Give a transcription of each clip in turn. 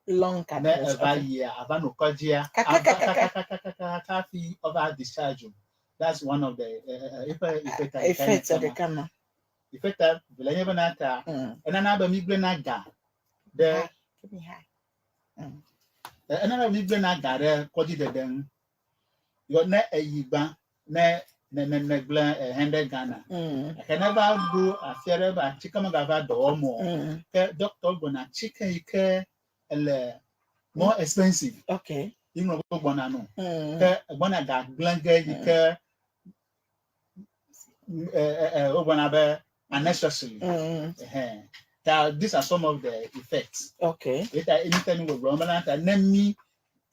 Long Ne address. eva Okay. yia, ava nɔ kɔdzia, Kaka, ava kaka, kaka. kakakakaka hafi woava discharge o. That's one of the eh, eh, eƒe effect ɖeka nye Effect ema. ɖeka ma. Effect velia nye bena ta enana be migblẽna ga ɖe Hi. Give me high. Enana be migblẽna ga ɖe kɔdzidede ŋu. Yɔ ne eyi gbã ne ne ne negblẽ 100 Ghana. Gake ne va ɖo afi aɖe be atike megava dɔ wɔm o, ke dɔkita gblɔna atike yi ke ele more expensive yi ŋlɔ be gbɔna no. Ke egbɔna ga gblẽ ge yi ke wogblɔna be unnecessarily. Ɛhɛn. Ta these are some of the effects. Eta anytime mi gbɔgblɔ bena ta ne mi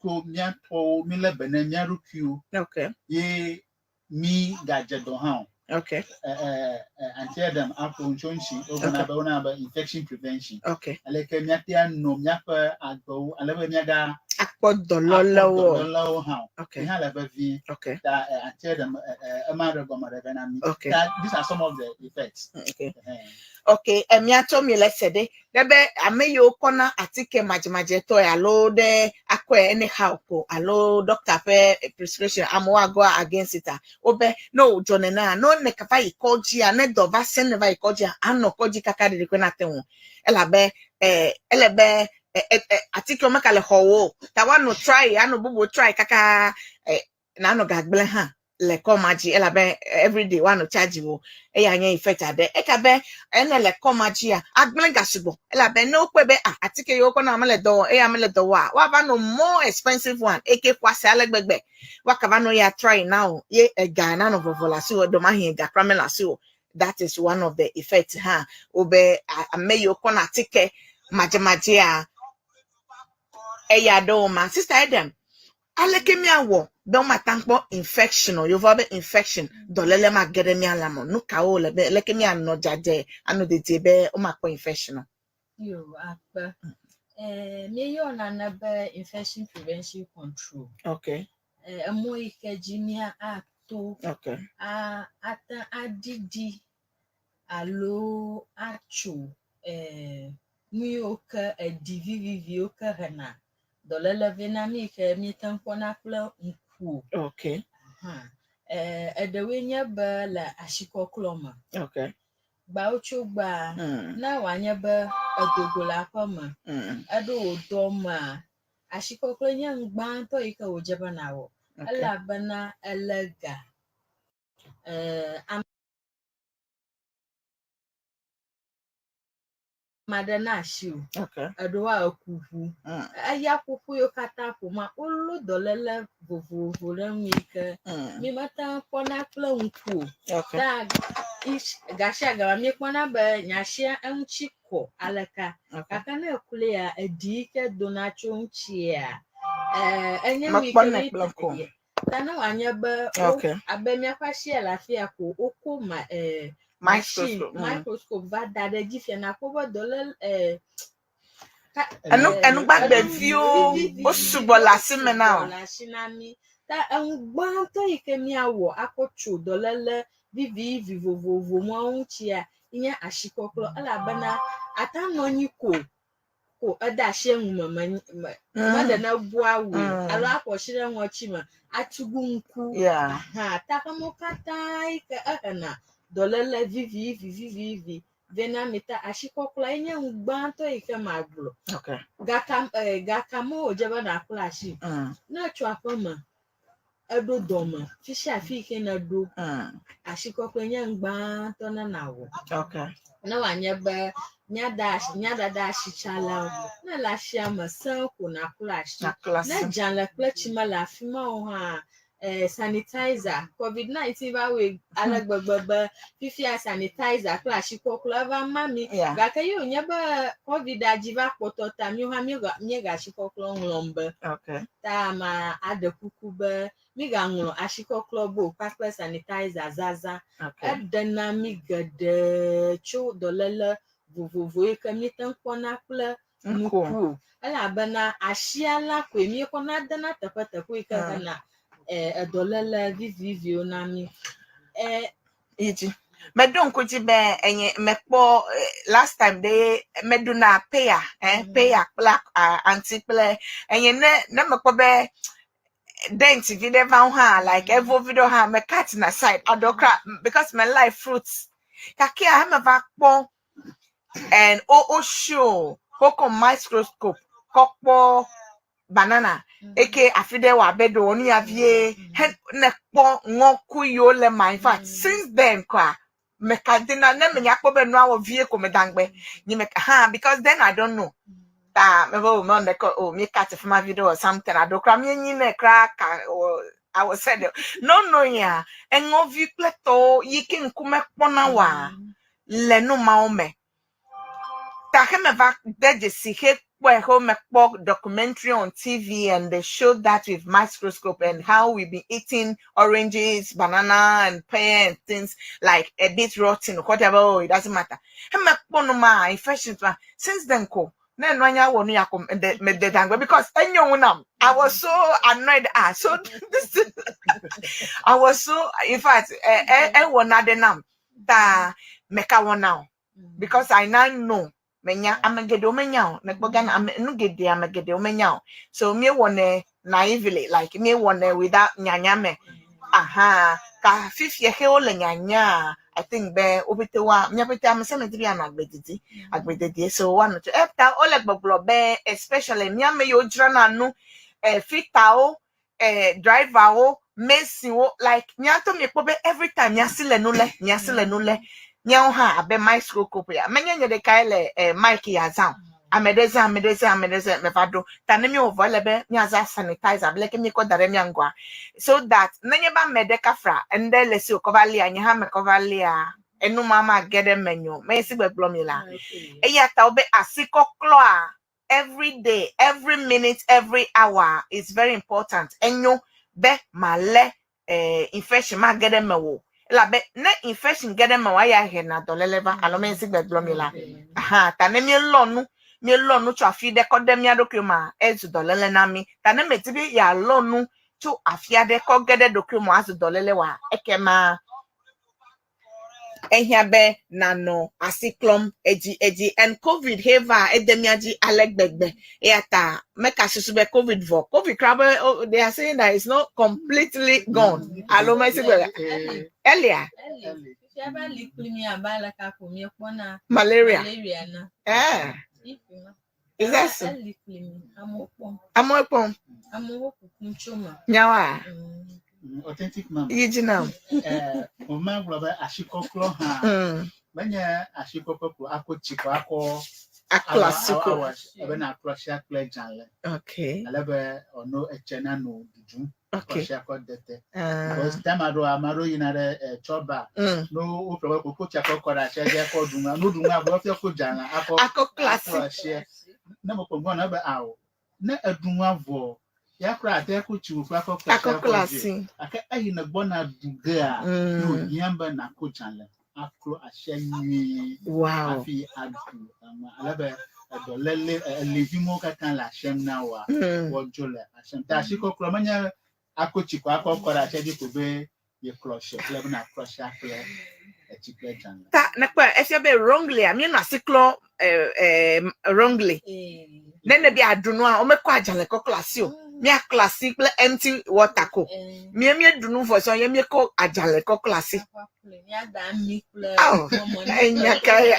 ko míatɔwo mi lé be ne mía ɖokuiwo ye mi gadze dɔ hã o. Ɛ ɛ ɛ Aunty Adam aƒo ŋutsu ŋuti wogblɔna be wona be infection prevention. Aleke míate anɔ míaƒe agbewo ale be míaga Akpɔ dɔlɔlewo. akpɔ dɔlɔlewo hã o. Okay. Ye hã le vevie. Ta Aunty Adam ɛ ɛ ema ɖe gɔme ɖe ge na mí. Ta these are some of the effects. Ɛhɛn. Ok, emiatsɔ mi le se ɖe ɖe be ame yiwo kɔna atike madzemadzetɔe alo ɖe akɔe anyhow ko alo doctor ƒe prescription amewo ago against it a wobe ne wòdzɔ nenea ne ne va yi kɔdzia ne dɔ va sẽ ne va yi kɔdzia anɔ kɔdzi kaka ɖeɖi koe nate ŋu elabe eh, ele be eh, eh, eh, atikewo meka le xɔwò o ta woanɔ try anɔ bubu try kaka eh, nanɔ gagblẽ hã le kɔma dzi elabe everyday woanɔ charge wo eya nye effect aɖe eka be ene le kɔma dzia agblẽ ga sugbɔ elabe ne wokpɔe be ah atike yiwo kɔ na mele dɔ wɔm eya mele dɔ wɔa woava nɔ more expensive one eke xɔasi ale gbegbe woakava nɔ ya try na o ye ega nanɔ vɔvɔ le asiwò ɖewomahi ega kura mele asiwò that is one of the effect hã wobe ame yiwo kɔna atike madzemadzea eya ɖewo ma sister Edem aleke míawɔ be womate ŋu akpɔ infection o yevoa be infection dɔléle mage ɖe mía lãme o nu kawo wòle be leke míanɔ dzadzɛ anɔ dedie be womakpɔ infection o. Yo, akpe. Eh, míeyɔ nane be infection prevention control. Eh, emɔ yi ke dzi mía ato a ate aɖiɖi alo atso eh, nu yiwo ke eɖi viviviwo ke hena dɔléle vɛ na mí yi ke míete ŋu kpɔna kple ŋku o. Hã. Eh, eɖewoe nye be le asikɔklɔ me. Gbawo tso gbea, ne wòanye be edo go le aƒe me, eɖo wò dɔ mea, asikɔklɔe nye nu gbãtɔ yi ke wòdze be nàwɔ. Elabena elé ga. Eh, ame aɖe na asi o. Eɖewoa eku ʋu. Eya ƒuƒu yiwo katã ƒoma, woló dɔléle vovovo ɖe ŋu yi ke mi mete ŋu kpɔna kple ŋku o. Ta gasiagama míekpɔna be nyasia eŋuti kɔ aleka. Gake ne ekloea, eɖi yi ke dona tso ŋutia, enye nu yi ke Mekpɔnɛ mi kple ŋku o. Ta ne wòanye be abe míaƒe asia le afia ko woko ma, machine, Microscope. microscope va da ɖe edzi fiana kpɔ be dɔléle, Enugbagbeviwo vivivi wo sugbɔ le asi me na o. sugbɔ le asi na mí. Ta enu gbãtɔ yi ke míawɔ akɔ tso dɔléle vivivi vovovo mawo ŋutia nye asikɔklɔ elabena ate anɔ anyi ko ko ede asi enu me me me meɖe ne bua wòe alo aƒo asi ɖe ŋɔti me atugu ŋku. Aha, ta xemewo katã yi ke ehena dɔléle vivivi vivivi vɛ na mi ta asikɔklɔ ye nye nu gbãtɔ yi ke magblɔ. Gaka gakame wòdze be nàklɔ asi. Ne etso aƒe me, eɖo dɔme, fi sia fi yi ke nèɖo, asikɔklɔe nye nu gbãtɔ ne nàwɔ. Ne wòanye be míada asi míaɖada asitsalawo, ne le asia me sẽ ko nàklɔ asi. Nàklɔ asi. Ne dzalẽ kple tsi mele afi ma o hã, sanitizer, COVID-19 va wɔe ale gbegbe be fifia sanitizer kple asikɔklɔ eva ma mí. Gake ye wònye be COVID-a dzi va kpɔtɔ ta míwo hã míega asikɔklɔ ŋlɔm be. Ta ma aɖe kuku be mígaŋlɔ asikɔklɔ be o kpakple sanitizer zazã. Eɖena mí geɖe tso dɔléle vovovo yi ke míete ŋu kpɔna kple Ŋku. ŋku o. Elabena asia la koe míekɔna dena teƒeteƒe yi ke hena edɔléle viviviwo na mí. Yi dzi. Meɖo ŋku dzi be enye mekpɔ last time ɖe meɖuna peya, peya kple aŋuti kple enye ne ne mekpɔ be dent vi ɖe va wo hã like evo vi ɖe hã me cut na side aɖo kra because me like fruits. Gake he meva kpɔ and wo wo show wokɔ microscope kɔ kpɔ banana eke afi ɖe wɔ abe ɖe wɔ nu ya vie he ne kpɔ ŋɔku yiwo le ma in fact since then koa meka dina ne menya kpɔ be nua wɔ vie ko medaŋgbe nye me ha because then I don't know ta mebe o me ne ko o mi cut fi ma vi ɖe or something alo kura mienyi ne kura ka o I was said no no ya eŋɔvi kple tɔwo yi ke ŋkume kpɔna wa le nu mawo me Ta he meva de dzesi he kpɔe he mekpɔ documentary on TV and they showed that with microscope and how we be eating oranges, banana and pear and things like a bit rotten, whatever, oh, it doesn't matter. He mekpɔ nu ma infections ma since then ko ne nua nya wɔ nu ya ko mede mede dangbe because enyo ŋu nam. I was so annoyed. Ah, so this I was so in fact eh eh ewɔ nane nam ta meka wɔ na o because I now know menya ame geɖewo menya o nekpɔ Ghana ame nu geɖe ame geɖewo menya o so míewɔnɛ naively like míewɔnɛ without nyanya me aha ka fifia xe wole nyanya I think be wo ƒete wa míaƒete ame sia ame di be yeanɔ agbe didi agbe dedie so woanɔ tso eta wole gbɔgblɔ be especially míame yiwo dzrana nu fitawo driverwo mesiwo like míatɔ miekpɔ be every time míasi le nu lé míasi le nu lé míawo hã abe microscope ya menye nye ɖekae le mic ya zã o ame ɖe zã ame ɖe zã ame ɖe zã meva ɖo ta ne míewɔ vɔ ele be míazã sanitizer abe leke míekɔ da ɖe mía ŋgɔa so that nenye be ame ɖe kafra ŋɖe le si wòkɔ va lia nye hã mekɔ va lia enu ma mage ɖe menyo me si gbegblɔ mi la eya ta wobe asikɔklɔa every day every minute every hour is very important enyo be malé infection mage ɖe mewò elabe ne infection ge ɖe mewò eya hena dɔléle va alo me si gbegblɔ mi la aha ta ne míelɔ nu míelɔ nu tso afi ɖe kɔ de mía ɖokui ma ezu dɔléle na mí ta ne medi be yealɔ nu tso afi aɖe kɔ ge ɖe ɖokui me azu dɔléle wa ekema ehiã be nanɔ asi klɔm edzi edzi and covid he va ede mía dzi ale gbegbe eya ta meka susu be covid vɔ covid kura be oh, they are saying that it's not completely gone alo mesi gbe elia Eli. Fifia va li kpli mi abe aleke ko míekpɔna malaria malaria na. Ifi ma. is that so Eli kpli mi. Amewo kpɔm. amewo kpɔm Amewo kukum tso me. nyawa Authentic mama. yi dzi nam Mo ma gblɔ be asikɔklɔ hã menye asikɔklɔ ko akɔ tsi ko akɔ aklɔ asi ko awɔ ebe na aklɔ asia kple dzalẽ ale be ɔno etse nano dudum kɔ asia kɔ de te. Because time aɖewo ame aɖewo yina ɖe tsɔba no woƒle be koko tsi akɔ kɔ ɖe asia dzi akɔ ɖu nua no ɖu nua vɔ efia ko dzalẽ akɔ akɔ klɔ asi aklɔ asia. Ne mekpɔ gbɔ na be awo ne eɖu nua vɔ ya kura ate ko tsi wòƒe akɔ klɔ akɔ asia klɔ akɔ dzoe. asi Gake eyi ne gbɔna ɖu gea ne wòhiã be nàko dzalẽ aklɔ asia nyuie hafi aɖu enua ale be edɔléle elivimewo katã le asiam na woa woadzo le asiam. Ta asikɔklɔ menye ako tsi ko akɔ kɔ ɖe asia dzi ko be yeklɔ asia kple be nàklɔ asia kple etsi kple dzalẽ. Ta nekpɔ efia be wrongly a míenɔ asi klɔ wrongly ne ne be aɖu nua womekɔ adzalẽ kɔ klɔ asi o míaklɔ asi kple empty water ko mía míeɖu nu vɔ sɔ ye míekɔ adzalẽ kɔ klɔ asi Míada ami kple Aw, mɔmɔni enya ka ya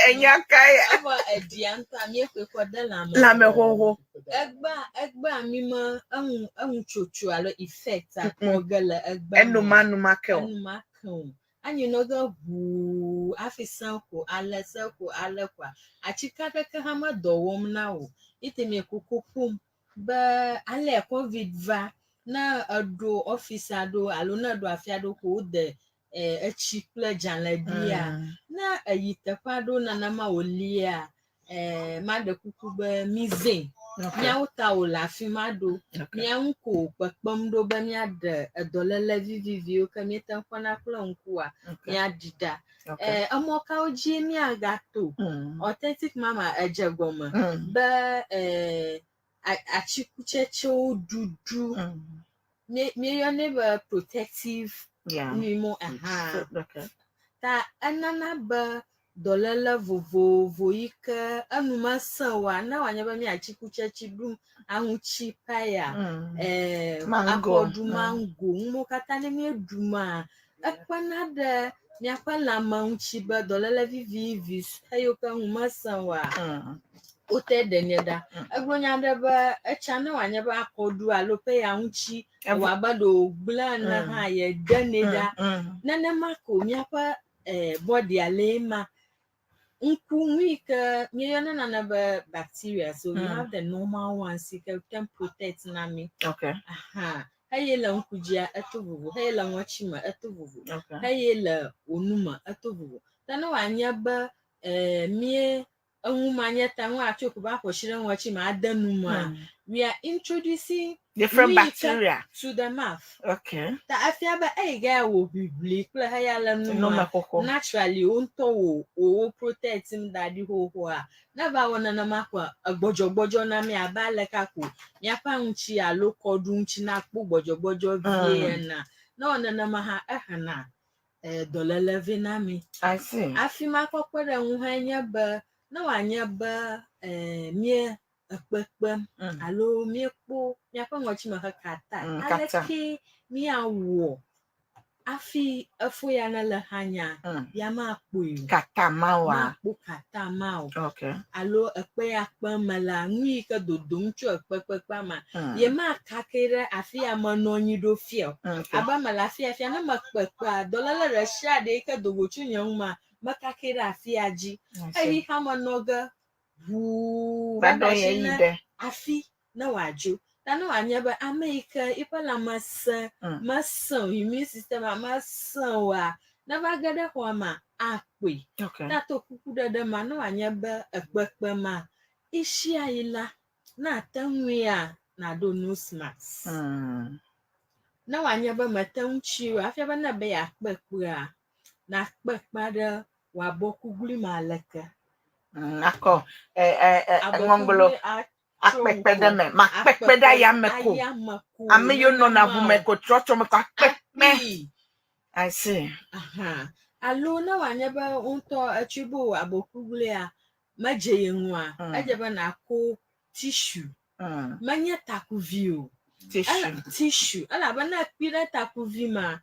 enya ka ya Evɔ eɖia ŋutɔa míeƒoe kɔ de lãme. lãme xoxo Egbea egbea mi me eŋu eŋutsotso alo effect akpɔ ge le egbea me. enumake o Enumake o. Anyi nɔ ge ʋuu hafi sẽ ko ale sẽ ko ale koa atike aɖeke hã me dɔ wɔm na wò. Ete mi koko ƒom be ale covid va ne eɖo ɔfisi aɖewo alo ne eɖo afi aɖewo ko wode etsi kple dzalẽ ɖia ne eyi teƒe aɖewo nenema wòlia maɖe kuku be mize míawo ta wòle afi ma ɖo mía ŋu ko kpekpem ɖo be míaɖe edɔléle viviviwo ke míete ŋu kpɔna kple ŋkua míaɖi ɖa. Emɔ kawo dzie míagato? Authentic mama edze gɔme be atikutsetsewo ɖuɖu míeyɔnɛ be protective nuimo aha. Ta enana be dɔléle vovovo yi ke enu mesẽ oa, ne wòanye be míatsi kutsetse ɖum, aŋuti, paya, Mango. Akɔɖu, mango, nuwo katã ne míeɖu ma, ekpena ɖe míaƒe lãme ŋuti be dɔléle vivivi eyiwo ke ŋu mesẽ oa, wote ɖenɛ ɖa. Egblɔ nya ɖe be etsa ne wòanye be akɔɖu alo peya ŋuti ewɔ abe ɖe wògblẽ ene hã yeɖenɛ ɖa. Nenema ko míaƒe bɔɖia lee ma. Ŋku nu yi ke míeyɔna nane be bacteria, so we have the normal ones yi ke can protect na mí. Aha. Eye le ŋku dzia eto vovo, eye le ŋɔtsi me eto vovo, eye le wò nu me eto vovo. Ta ne wòanye be mí eŋu ma nye ta ŋu atso ko ba ƒo tsi ɖe ŋɔtsi me ade nu mea, we are introducing different nu yi ke bacteria to the mouth. Ta efia be eyi ge wò ʋiʋli kple heya le nu Nu mea, me xoxo. Naturally wo ŋutɔ wò wò protecting da ɖi xoxoa. Ne va wɔ nenema koa, egbɔdzɔgbɔdzɔ na mi abe aleka ko míaƒe aŋuti alo kɔɖu ŋuti nakpɔ gbɔdzɔgbɔdzɔ vie ena. Ne wɔ nenema hã ehena dɔléle vɛ na mi. I see. Afi ma kɔ kpe ɖe ŋu hãe nye be ne wòanye be mie ekpekpem alo míekpɔ míaƒe ŋɔtime he kata, Kata. Aleke míawɔ afi efo ya ne le xanya ya makpɔe o. Kata ma oa? Makpɔ kata ma o. Alo ekpe ya kpe me la, nu yi ke dodom tso ekpekpekpea ma, ye makake ɖe afi ya menɔ anyi ɖo fia o. Abe mele afi ya fia, ne mekpe kpea, dɔléle ɖe sia ɖe yi ke do go tso nye ŋu ma, mekake ɖe afi ya dzi. I see. Eyi xa menɔ ge ʋuu Va va ɖo ɖe asi ɣeyiɣi ne ɖe. Afi ne wòadzo. Ta ne wòanye be ame yi ke eƒe lãmesẽ mesẽ o, immune system mesẽ oa, ne va ge ɖe xɔa mea, akpɔe. Ta to kukuɖeɖe ma, ne wòanye be ekpekpe ma, isia yi la, ne ate ŋuia, nàɖo nose mask. Ne wòanye be mete ŋu tsi o, afia be ne be yeakpe kpea, nakpe kpea ɖe wòabɔ kuglui me aleke. Akɔ Abɔ ŋɔŋlɔ kuglui atso akpekpe ɖe ŋku. Me makpekpe ɖe ayame ko. Ayame ko. Ame yiwo nɔna ʋu me ko trɔtrɔ me ko akpekpe. Akpee. I see. Aha. Alo ne wòanye be ŋutɔ etsɔe be wò abɔkugluia medze ye ŋua, edze be nàko tissue. Menye takuvi o. Tissue. Tissue. Elabe ne ekpi ɖe takuvi ma,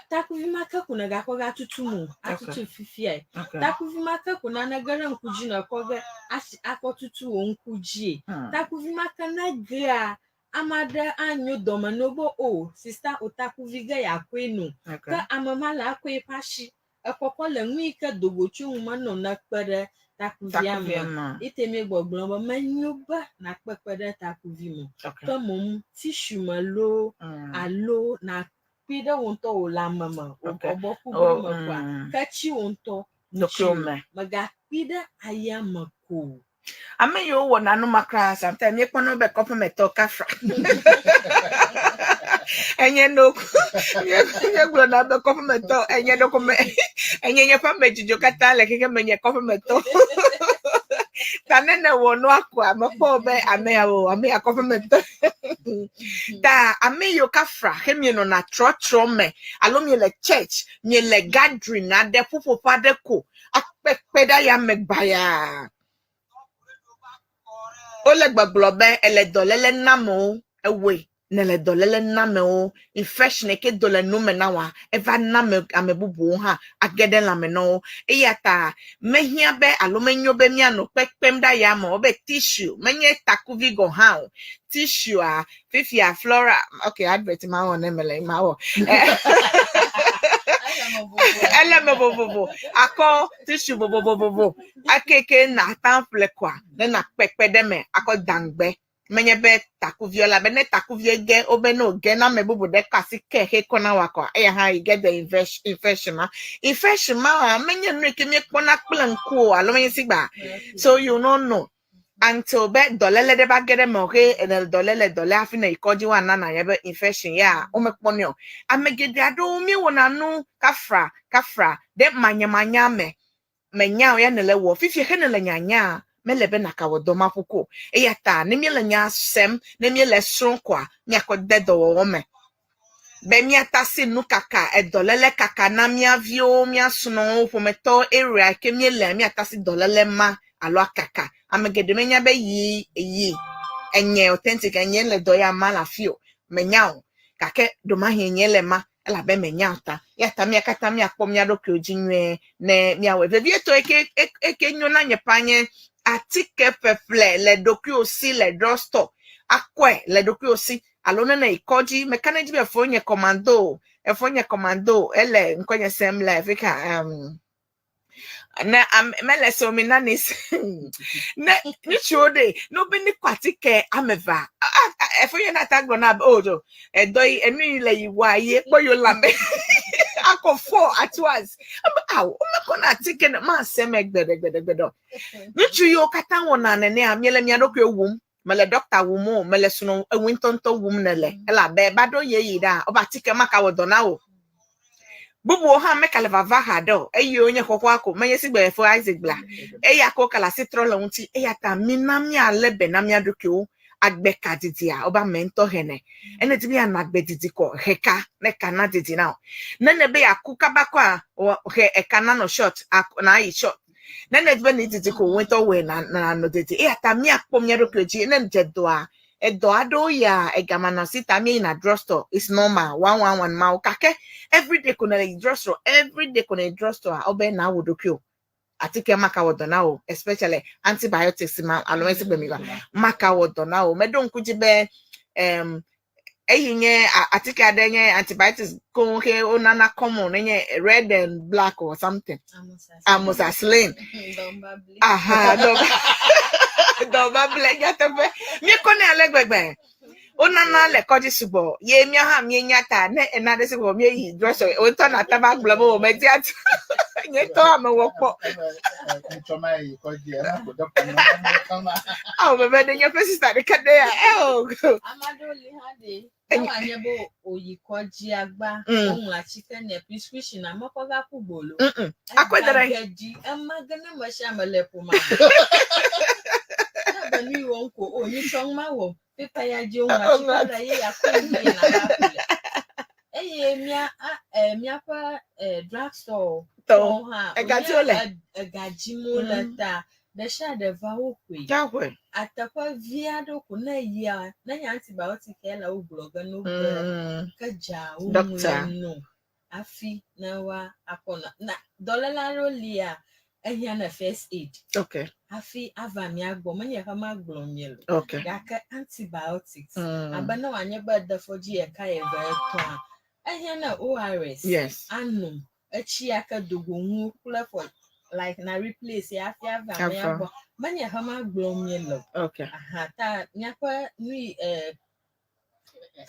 takuvi ma ke ko nègakɔ ga tutum o, atutu fifiae. Takuvi ma ke ko nane ge ɖe ŋku dzi nèkɔ ge asi akɔ tutu wò ŋku dzie. Takuvi ma ke ne gea, ame aɖe anyo dɔme na wo be o, sista o takuvi ge yeakɔe no. Ke ame ma le akɔe eƒe asi. Ekɔkɔ le nu yi ke dogo tso ŋu me nɔ nekpe ɖe takuvia me. Takuvia me. Ete mi gbɔgblɔ be menyo be nakpekpe ɖe takuvi me. Ke boŋ tissue me loo alo nakpui ɖe wò ŋutɔ wò lãme me, wò bɔbɔ kuglui me koa, ke tsi wò ŋutɔ Ɖokuiwò me. Megakpui ɖe aya me ko. Ame yiwo wɔna nu ma kura, sometimes míekpɔna be kɔƒemetɔ kafra. Enye no míegblɔna be kɔƒemetɔ enye ɖeko me enye nye ƒe amedzidzi katã le xexe me nye kɔƒemetɔ. Ta ne nèwɔ nua koa, mekpɔ be ame ya o, ame ya kɔƒemetɔ. Ta ame yiwo kafra he mienɔna trɔtrɔ me alo miele church, miele gathering aɖe, ƒuƒoƒe aɖe ko akpekpe ɖe ayame gbaya. Wole gbɔgblɔ be ele dɔléle namewo ewɔe nele dɔléle namewo infection yi ke do le nu me na woa eva na ame bubuwo hã age ɖe lãme na wo eya ta mehiã be alo menyo be míanɔ kpekpem ɖe ayame o be tissue menye takuvi gɔ̃ hã o tissue a fifia flora okay advert ma wɔ ne mele ma wɔ ele me vovovo akɔ tissue vovovovovo akeke na ta ƒle koa ne na kpekpe ɖe me akɔ dangbe menye be takuviɔ la be ne takuvie ge wobe ne wòge na ame bubu ɖe kɔ asi ke he kɔ na wakɔ eya hã you get the infection ma infection ma menye nu yi ke míekpɔna kple ŋku o alo menye sigba so you no know until be dɔléle ɖe va ge ɖe me o he ene dɔléle dɔlé hafi ne yi kɔdzi woana nanya be infection ya womekpɔnɛ o ame geɖe aɖewo míewɔna nu kafra kafra ɖe manyamanya me menya o ya nele wɔ fifia he nele nyanya mele be nakawɔ dɔ ma ƒu ko eya ta ne míele nya sem ne míele srɔ̃ koa míakɔ de dɔwɔwɔ me. Be míatasi nukaka, edɔléle kaka na mía viwo, mía srɔ̃wo, ƒometɔwo, area ke míelea, míatasi dɔléle ma alo akaka. Ame geɖe menya be yi yi enye authentic enye le dɔ ya ma le afi o. Menya o. Gake ɖomahi enye le ma elabe menya o ta. Eya ta mía katã míakpɔ mía ɖokuiwo dzi nyuie ne míawɔe. Vevietɔ eke eke nyo na nye ƒã nye atike ƒeƒle le ɖokuiwò si le drugstore. Akɔe le ɖokuiwò si alo ne ne yi kɔdzi meka ɖe edzi be efo nye commando efo nye commando ele ŋkɔnye sem le afi ka ne ame mele se omi na ne ne ŋutsuwo ɖe ne wobe ne kɔ atike ame evea efo nye na ta gblɔ na be o do edɔ yi enu yi le yi wa ye kpɔ yo lãme akɔ four at once abe awo womekɔ na atike ne ma se me gbeɖe gbeɖe gbeɖe o. Ŋutsu yiwo katã wɔna nenea miele mia ɖokuiwo wum mele ɖɔkta wum o mele srɔ̃ eŋui ŋutɔŋutɔ wum nele elabe ba ɖo ɣeyiɣi ɖa wobe atike ma ka wɔ dɔ na wò. Bubuwo hã meka le vava haɖe o eye wonye xoxoa ko menye sigbe efo Isaac gblɔa eya ko kala asi trɔ le ŋuti eya ta mina míalé be na mía ɖokuiwo agbe ka didia wobe ame ŋutɔ hene ene di be yeanɔ agbe didi kɔ he ka ne ka na didi na wò ne ne be yeaku kaba kɔa wɔ he eka nanɔ short na yi short ne ne di be ne didi ko wò ŋutɔ wɔe na nanɔ didi eya ta míakpɔ mía ɖokuiwo dzi ne dze dɔa edɔ aɖewo ya egamanɔsi ta míeyina drugstore is normal one one one mawo gake everyday ko ne le yi drugstore everyday ko ne yi drugstore a wobe na wò ɖokuiwò atike maka wɔ dɔ na wò especially antibiotics ma alo esi gbe mi va maka wɔ dɔ na wò meɖo ŋku dzi be eyi nye atike aɖe nye antibiotics koŋ ke wonana common enye red and black or something amoxicillin aha dɔbable nyateƒe míekɔnɛ ale gbegbe wonana le kɔdzi sugbɔ ye míawo hã míenya ta ne ena ɖe sugbɔ míeyi drugstore wotɔ na ta va gblɔ be wo medi atu nye tɔ amewɔ kpɔ Ŋutsɔ ma yi kɔdzi ema ko dɔkta nɔ ŋutsɔ ma. Awo bebe ɖe nye ƒe sister ɖeka ɖe ya eo Ame aɖewo li hã ɖe ne wòanye be wòyi kɔdzia gba woŋlɔ atike nɛ prescription ame kɔ va ƒu gbolo. Akɔe da ɖe anyi. Ega ge dzi ema ge ne ame sia ame le ƒomea me. Ne be nu yi wɔm ko o nyitsɔ ŋu ma wɔ paper ya dzi woŋlɔ Woŋlɔ atike ɖe ye akɔ yi ye nàva ƒle. Eye mía a míaƒe drugstore Tɔwo. tɔwo hã Ega dzi wònye wole. ega dzim wole ta ɖe sia ɖe va wo ƒoe. Dzaƒe. Ateƒe vi aɖewo ko ne eyia ne nye antibiotic ya le wo gblɔ ge no be ke dza wo Doctor. ŋlɔ no hafi ne wa akɔ na na dɔléle aɖewo lia ehiã na first aid hafi ava mía gbɔ menye xema gblɔ mi le gake antibiotics abe ne wòanye be ede fɔdzi ɖeka eve etɔ̃a ehiã na ORS ano etsi ya ke dogo ŋu kple for like na replace ya hafi ava mía Ava. gbɔ menye xema gblɔ mi le o. Aha ta míaƒe nu yi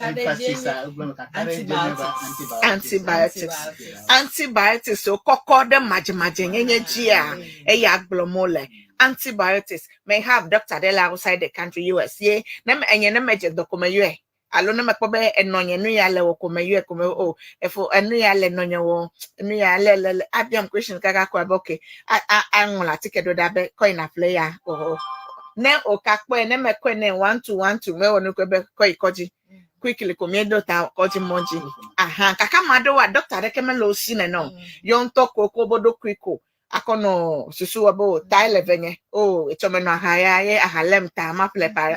Emphasis a egblɔ me kaka ɖe dzi ne ba Antibiotics. Antibiotics. Antibiotics wo kɔkɔ ɖe madzemadzenyenye dzia eya gblɔm wole. Antibiotics may have doctor ɖe le outside the country US ye ne enye ne medze dɔ ko meyɔe alo ne mekpɔ be enɔnye nu ya le wɔ ko meyɔe ko me o efo enu ya le nɔnye wɔ enu ya le le le abiam question kaka ko abe okay a a aŋlɔ atike ɖo ɖa be kɔ yina ƒle ya o ne o ka kpɔe ne mekɔe ne one two one two mewɔ nu koe be kɔ yi kɔdzi quickly ko míeɖo ta kɔdzi mɔ dzi aha kaka ame aɖewoa doctor aɖeke mele wo si nene o yɔ ŋutɔ ko ko bo ɖokui ko akɔ nɔ susu wɔ be o ta le ve nye o etsɔme nɔ aha ya ye aha lem ta maƒle para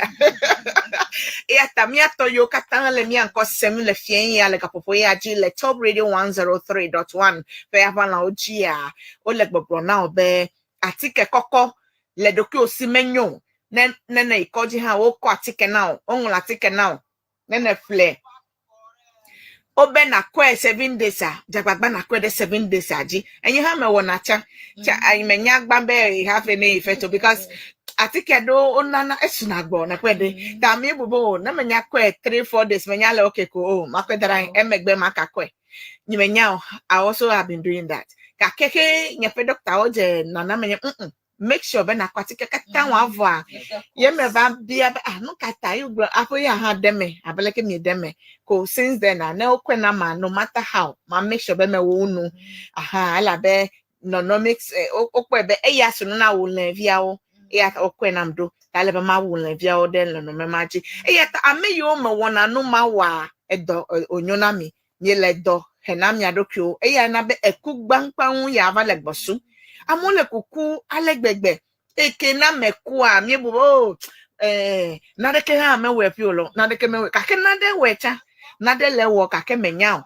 eya ta míatɔ yiwo katã le mía ŋkɔ sem le fiẽ ya le gaƒoƒo ya dzi le Top Radio 103.1 ƒe aʋalawo dzia wole gbɔgblɔ na wò be atike kɔkɔ le ɖokuiwò si menyo o. Ne ne ne yi kɔdzi hã wokɔ atike na wò woŋlɔ atike na wò ne ne ƒle wobe nakɔe 7 days a dzagbagba nakɔe ɖe 7 days a dzi enye hã mewɔna tsã tsa ayi menya gbã be it have any effect o because atike ɖewo wonana esuna gbɔ nakɔe ɖe ta mi bu be o ne menya kɔe 3-4 days menya le okay ko o makɔe da ɖe anyi emegbe makakɔe nye menya o. I also have been doing that gake ke nye ƒe doctor dze nana menye make sure be nakɔ atike katã wòavɔa ye me va bia be ah nu ka ta ye gblɔ aƒe ya hã ɖe me abe leke mi ɖe me ko since then ah ne wokɔe na ma no matter how ma make sure be mewo nu aha elabe nɔnɔmix wokpɔe be eya sunu na wò lẽviawo eya ta wokɔe nam ɖo ta ele be mawu lẽviawo ɖe nɔnɔme ma dzi eya ta ame yiwo mewɔna nu ma wɔa edɔ wònyo na mi. Miele dɔ hena mia ɖokuiwo. Eya na be eku gbãgbãŋu ya va le gbɔ sum. Amewo le kuku ale gbegbe. Eke na mekua, míebu be o eh, naneke hã mewɔe ƒi o lɔ, naneke mewɔe. Gake nane wɔe tsã. Nane le ewɔ gake menya o.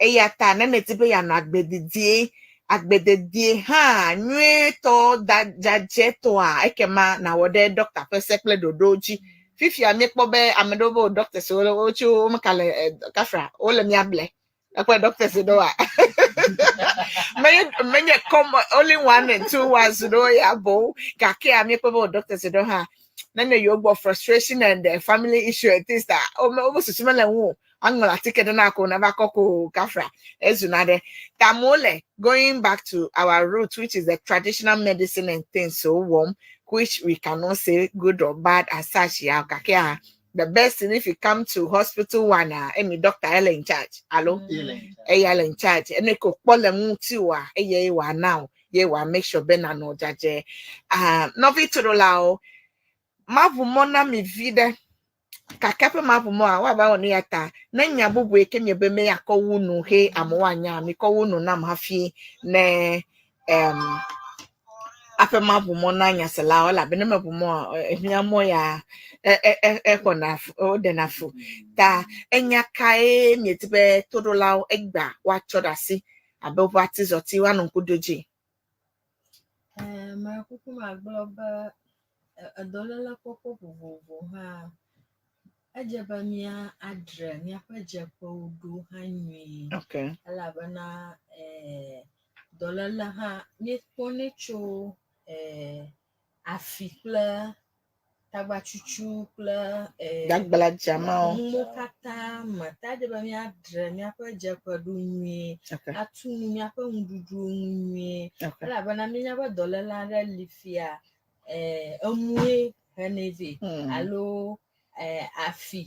Eya ta ne nèdi be yeanɔ agbe didie, agbe dedie hã nyuietɔ da dzadzɛtɔa, ekema nàwɔ ɖe ɖɔkta ƒe se kple ɖoɖowo dzi. Fifia míekpɔ be ame ɖewo be wo doctors wo wotso womeka le eh, kafra wole mía ble. Ekpɔ doctors ɖewoa? Menye menye common only one and two ones ɖewo ya boŋ gakea míekpɔ be wo doctors ɖewo hã ne ne yewo gbɔ frustration and family issue and things ta wome wobe susu mele ŋu o. Aŋlɔ atike ɖe na ko nava kɔ ko kafra ezuna ɖe. Ta amewo le going back to our roots, which is the traditional medicine and things so wɔm, which we cannot say good or bad as such ya gakea the best thing, if you come to hospital one ah, emi doctor ele in charge alo eya le in charge ene ko kpɔ le ŋuti oa eye wòana o ye wòa make sure be nanɔ dzadzɛ. Ah, nɔvi toɖolawo, maʋu mɔ na mi vi ɖe gake ƒe maʋu mɔa woava wɔ nu ya ta ne nya bubu yi ke miebe me akɔ wu nu he amewo anya mikɔ wu nu nam hafi ne aƒe maʋu mɔ na nyaselawo elabe ne meʋu mɔa ehiã mɔ ya exɔna fu woɖena fu ta enya kae miedi be toɖolawo egbea woatsɔ ɖe asi abe woƒe atizɔti woanɔ ŋku ɖo dzi? Mekuku magblɔ be edɔléle kpɔkpɔ vovovo hã edze be mía adre míaƒe dzeƒewo ɖo hã nyuie. Elabena dɔléle hã míekpɔnɛ tso afi kple tagbatsutsu kple Gbagbladza mawo. Nuwo katã me. Ta edze be míadre míaƒe dzeƒe ɖo nyuie, atu nu míaƒe nuɖuɖuwo ŋu nyuie. Elabena míenya be dɔléle aɖe li fia emue henɛ vɛ alo afi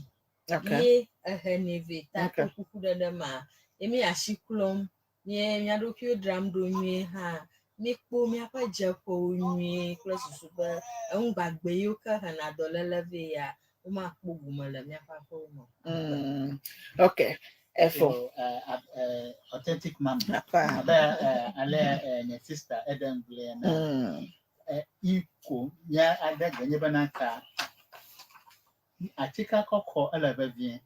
ye ehenɛ vɛ. Ta to kuku ɖeɖe ma ye mi asi klɔm, mie mía ɖokuiwo dzram ɖo nyuie hã. Míkpɔ míaƒe dzeƒewo nyuie kple susu be enu gbagbe yiwo ke hena dɔléle vɛ ya womakpɔ gome le míaƒe aƒewo me o. Okay. Efo. So, Authentic Mama. Apa. Abe ale nye sister Eden gblɔe ene. Iko nye aɖe gbe nye bena ta atika kɔkɔ ele vevie.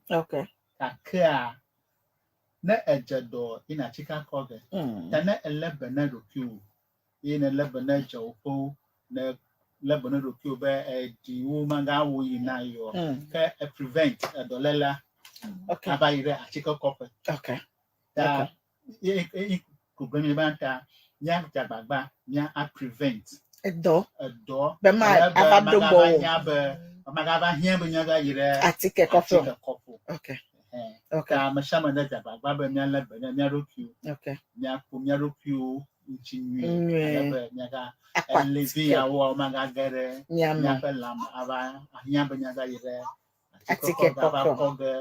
Gakea ne edze dɔ yina atika kɔ ge. Ta ne ele be ne ɖokuiwò ye ne le be ne dzewòƒewo ne le be ne ɖokuiwò be eɖiwo magawo yina yɔ ke e prevent edɔlélea ava yi ɖe atike kɔƒe. Ta ye ye ko gblɔ mi be ta mía dze agbagba mía a prevent Edɔ. Edɔ Be ma ale be ava do magava gbɔ o. nya be magava hiã be míava yi ɖe atike kɔƒe o. Atike kɔƒe o. Ɛhɛn. Ta ame sia ame ne dze agbagba be míalé be ne mía ɖokuiwo, míakpɔ mía ɖokuiwo ŋuti nyuie, Nyuie. ale be míaga Akɔ elevi atike. yawo magage ɖe Mía me. míaƒe lãme ava ahiã be míava yi ɖe atike atike kɔƒe ava kɔƒe. Kɔ ge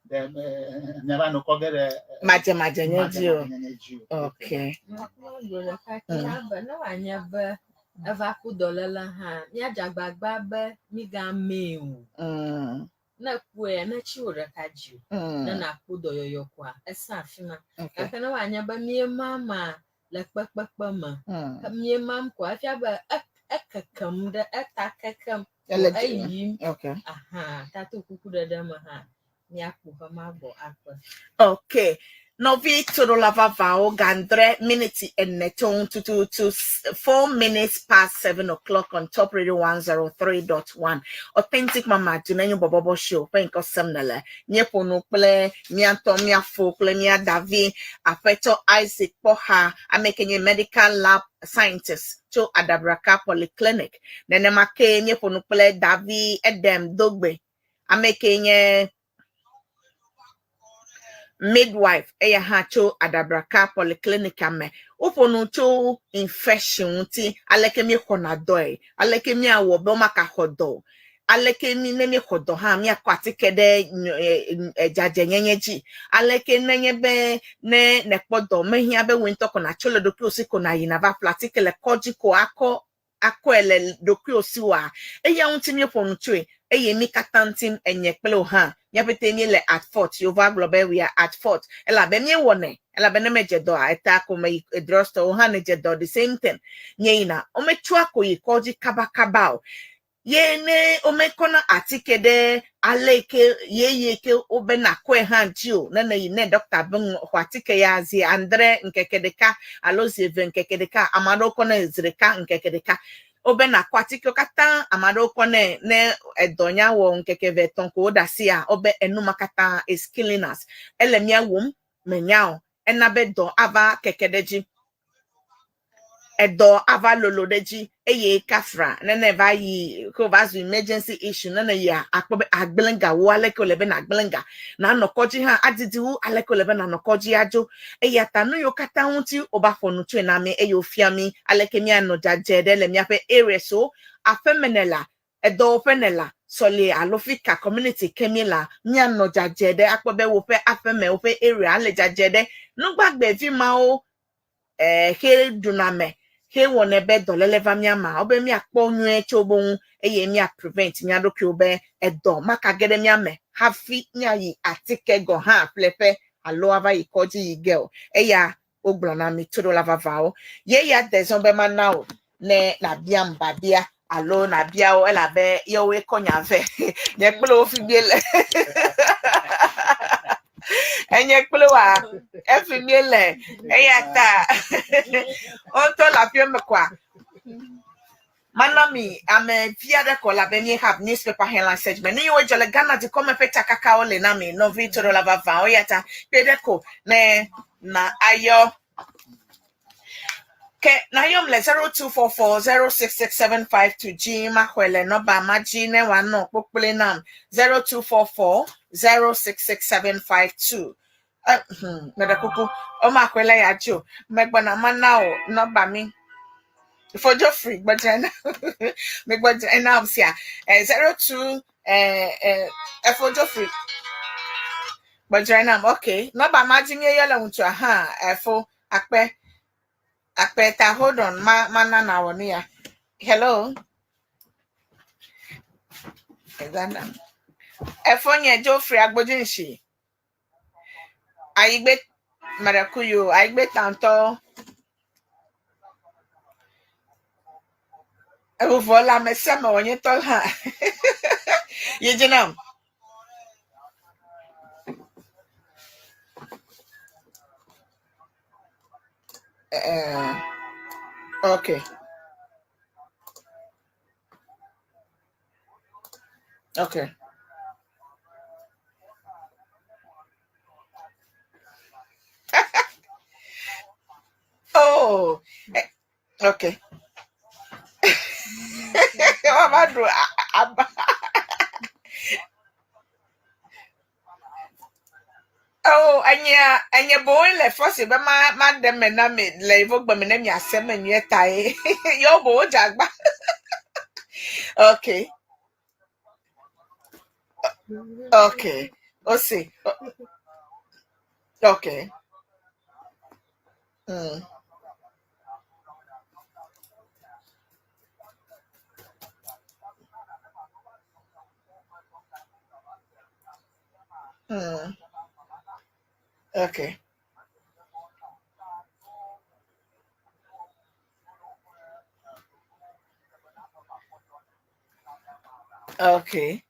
ɖe míava nɔ kɔ ge ɖe Madzemadzenye dzi o. Madzemadzenye dzi o. Magblɔ ɖeka kia be ne wòanye be eva ku dɔléle hã, míadze agbagba be mígamee o. Ne ekpɔe, ne tsi wò ɖeka dzi o, ne nàkpɔ dɔyɔyɔ koa, esẽ afi ma. Gake ne wòanye be míemama le kpekpekpe me, ke míemam koa, efia be ekekem ɖe eta kekem, Ele dzi. Eyim. Aha, tato kuku ɖeɖe me hã, míakpɔ xema gbɔ akpe. Okay. Nɔvi toɖola vavawo gandre miniti ene tso ŋu tututu 7:04 on Top Radio 103.1. Authentic Mama Dunenyo Bɔbɔbɔ Show ƒe ŋkɔ sem ne le. Míeƒo nu kple mía ŋutɔ míafo kple mía davi aƒetɔ Isaac Kpɔxa, ame ke nye medical lab scientist tso Adabraka Polyclinic. Nenema ke míeƒo nu kple davi Edem Dogbe, ame ke nye midwife eya hã tso Adabraka Polyclinic me. Woƒo nu tso infection ŋuti, aleke míexɔna dɔe, aleke míawɔ be womagaxɔ dɔ o, aleke mi ne míexɔ dɔ hã míakɔ atike ɖe dzadzɛnyenye dzi, aleke nenye be ne nèkpɔ dɔ mehiã be wò ŋutɔ ko nàtso le ɖokuiwò si ko nàyi nàva ƒle atike le kɔdzi ko akɔ. akɔe le ɖokuiwò si oa? Eya ŋuti míeƒo nu tsoe, eye mí katã ŋuti, enye kple wò hã, mía ƒete míele at fault. Yehovaa gblɔ be we are at fault, elabe míewɔnɛ, elabe ne medze dɔa, eta ko meyi drugstore, wò hã nèdze dɔ, the same thing. Míeyina, wometsɔa ko yi kɔdzi kabakaba o. Ye ne womekɔna atike ɖe ale yi ke ɣeyiɣi yi ke wobe nàkɔe hã dzi o, ne nèyi ne ɖɔkta be xɔ atike ya zi adre ŋkeke ɖeka alo zi eve ŋkeke ɖeka, ame aɖewo kɔnɛ zi ɖeka ŋkeke ɖeka. Wobe nàkɔ atikewo katã, ame aɖewo kɔnɛ ne edɔ nya wɔ ŋkeke eve etɔ̃ ko woɖe asia, wobe enu ma katã is killing us. Ele mía wum, mènya o. Ena be dɔ ava keke ɖe edzi. Edɔ ava lolo ɖe edzi eye kafra ne ne va yi ke wòva zu emergency issue ne ne yia akpɔ be agblẽ ga wu aleke wòle be nàgblẽ ga nànɔ kɔdzi hã adidi wu aleke wòle be nànɔ kɔdzi adzo eya ta nu yiwo katã ŋuti wova ƒo nu tsoe na mí eye wofia mí aleke míanɔ dzadzɛ ɖe le míaƒe areas wo aƒeme ne la edɔwɔƒe ne la sɔli alo fika community ke mí la míanɔ dzadzɛ ɖe akpɔ be woƒe aƒeme woƒe area le dzadzɛ ɖe nugbagbevi mawo eh, xe ɖuna me xe wɔnɛ be dɔléle va mía ma wobe míakpɔ nyuie tso wo ŋu eye mía prevent mía ɖokuiwo be edɔ makage ɖe mía me hafi míayi atike gɔ̃ hã ƒleƒe alo ava yi kɔdzi yi ge o. Eya wogblɔ na mi toɖola vavãwo. Ye ya de zɔ be mana wò ne nàbiam biabia alo nàbia wo elabe yewoe kɔ nya vɛ. Nye kple wo fi míele. Enye kple woa, efi míele. Eya ta wo ŋutɔ le aƒea me koa, mana mi ame vi aɖe ko elabe mi have newspaper headline search me. Nu yiwo dzɔ le Ghana dukɔ me ƒe tsakakawo le na mi nɔvi toɖola vavãwo eya ta kpe ɖe ko ne na ayɔ. Ke nayɔm le 0244066752 dzi maxɔe le nɔba ma dzi ne wòanɔ kpokploe nam 0244066752. Eh, meɖe kuku, womaxɔe le ya dzi o. Megbɔna mana wò nɔba mi. Fodzo free gbɔdzra na megbɔdzra na sia. Eh, 02 eh, eh, efodzo free gbɔdzra nam. Okay, nɔba ma dzi míeyɔ le ŋutsua hã efo akpe akpe ta hold on ma mana nawɔ nu ya. Hello. Ghana. Efo nye Geoffrey Agbodzinshi. Ayigbe Mɛɖekuyo, ayigbe tantɔ. Evuvɔ le ame sia ame wɔ nye tɔ hã. Yi dzi nam. Eh, okay. Okay. Oh, eh, okay. Mama do aba. Oh, enye enye boŋ le fɔsi be ma ma ɖe me na mi le yevo gbe me ne miase me nyuie tae. Yewo boŋ wodze agba. Okay. Okay. Ose. Okay. Okay. Okay.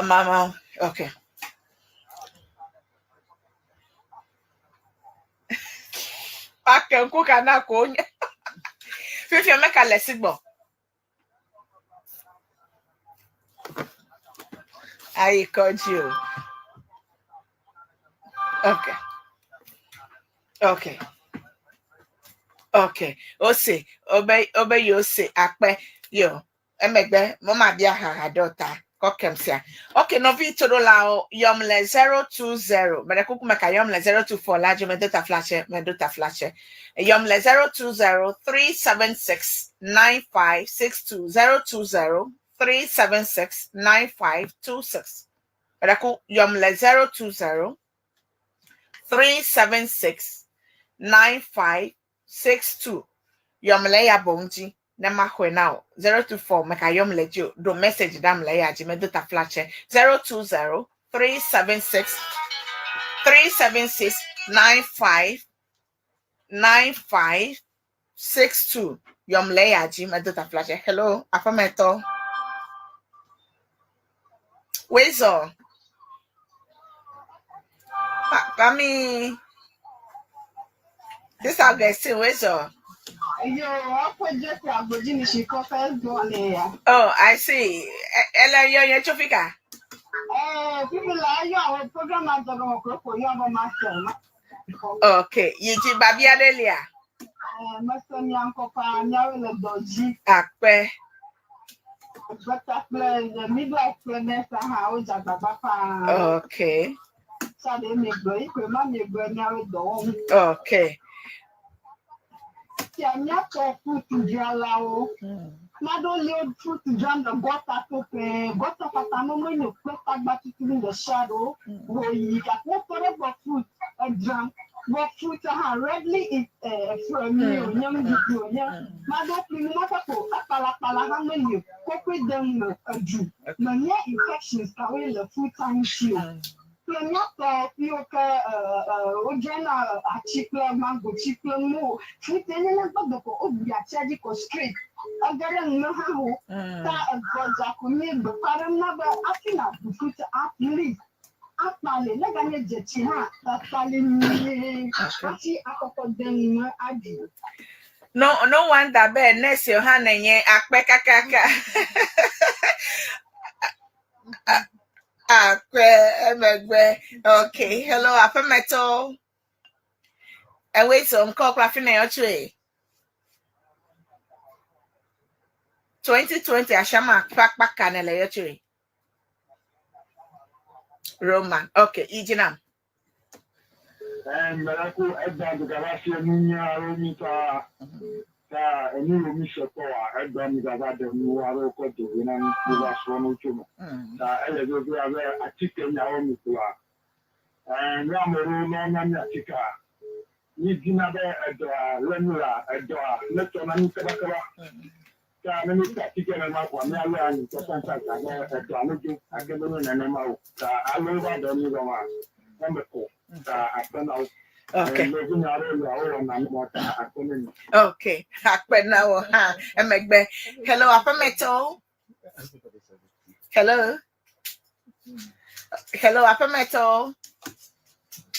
Mama. Okay. Ake ŋku ka na ko nye. Fifia meka le si gbɔ. Ayi kɔdzi o. Okay. Okay. Okay. Ose. Obe obe yose akpe yo. Emegbe mɔmabia haha ɖe ta kɔkem sia. Ok, nɔvi toɖolawo yɔm le 020. Meɖe kuku meka yɔm le 024 la dzi medo taflatse, medo taflatse. Yɔm le 020 376 9562 020 376 9526. Meɖe ku yɔm le 020 376 9562. Yɔm le eya boŋ dzi ne maxɔe na wò. 024 mègayɔm le edzi o. Ɖo message ɖam le eya dzi. Medo taflatse. 020 376 376 95 95 62. Yɔm le eya dzi. Medo taflatse. Hello, aƒemetɔ. Wezɔ. Pami. This Augustine, wezɔ. Yo, ọkọ Jeffrey Agbodzi ni shi kọ first born ya. Oh, I see. Ele yɔ nye tso fika. Eh, people la yọ àwọn program àjọyọ̀ wọn kò kò yọ ọmọ master. Okay. Yìí babia ɖe lia. Eh, mese miankɔpa miawo le dɔ dzi. Akpe. Doctor kple midwife kple nurse hã wodze agbagba paa. Okay. Sade mi gblɔ yi koe ma mi gblɔ miawo dɔ wɔm. Okay. Tia miatɔ fruit dzralawo. Maɖewo li wo fruit dzram le gɔta to pɛɛ. Gɔta katã me menyo kple tagba tutu ɖe sia ɖewo. Wò yi gake wotɔ ɖe gbɔ fruit edzram. But fruit hã readily eat fruit mi o nye nuɖuɖu o nye. Maɖewo ƒli nu ma ko ekpalakpala hã meli o. Kokoe dem me edu. Menye infections kawoe le fruit ŋuti o. Kple míatɔ yiwo ke wodzrana atsi kple mangotsi kple nuwo. Fruit ye nye gbɔdɔ ko wobi atsia dzi ko straight. Ege ɖe nu me hã ho. Ta egbɔdza ko mi gbeƒã ɖem na be hafi nàɖu fruit at least akpali ne ganye dzetsi hã akpali nyuie hafi akɔkɔ de nu me aɖu. No, no wonder be nurse hã nenye akpe kakaka. Akpe emegbe. Okay. Hello, aƒemetɔ. Ewe so ŋkɔ kple afi na yɔ tsoe. 2020 asiama ƒe akpa ka ne le yɔ tsoe? Roman. Okay, yi nam. Mɛlɛku ɛgba gaba se nunya alo mi ta ta enu wo mi se kpɔ wa ɛgba mi gava ɖe nu alo kɔ dogo na mi mi va srɔ̃ nu tso me. Ta ele vevie abe atike nyawo mi kplɔa. Mi ame ɖewo ne na mi atikea, mi dina be edɔa lé nu la edɔa ne tɔ na mi kabakaba. Ta ne mi ta atike nenema kɔa mialé anyi tsatsatsatsa be edɔa ne dzo gake menye nenema o. Ta alo va ɖe mi gɔmea eme kɔ. Ta akpe na wo. Okay. Nɔvinya aɖewo lia wowɔna nu ma ta akpe ne mi. Okay. Akpe na wo hã. Emegbe. Hello, aƒemetɔ. Hello. Hello, aƒemetɔ.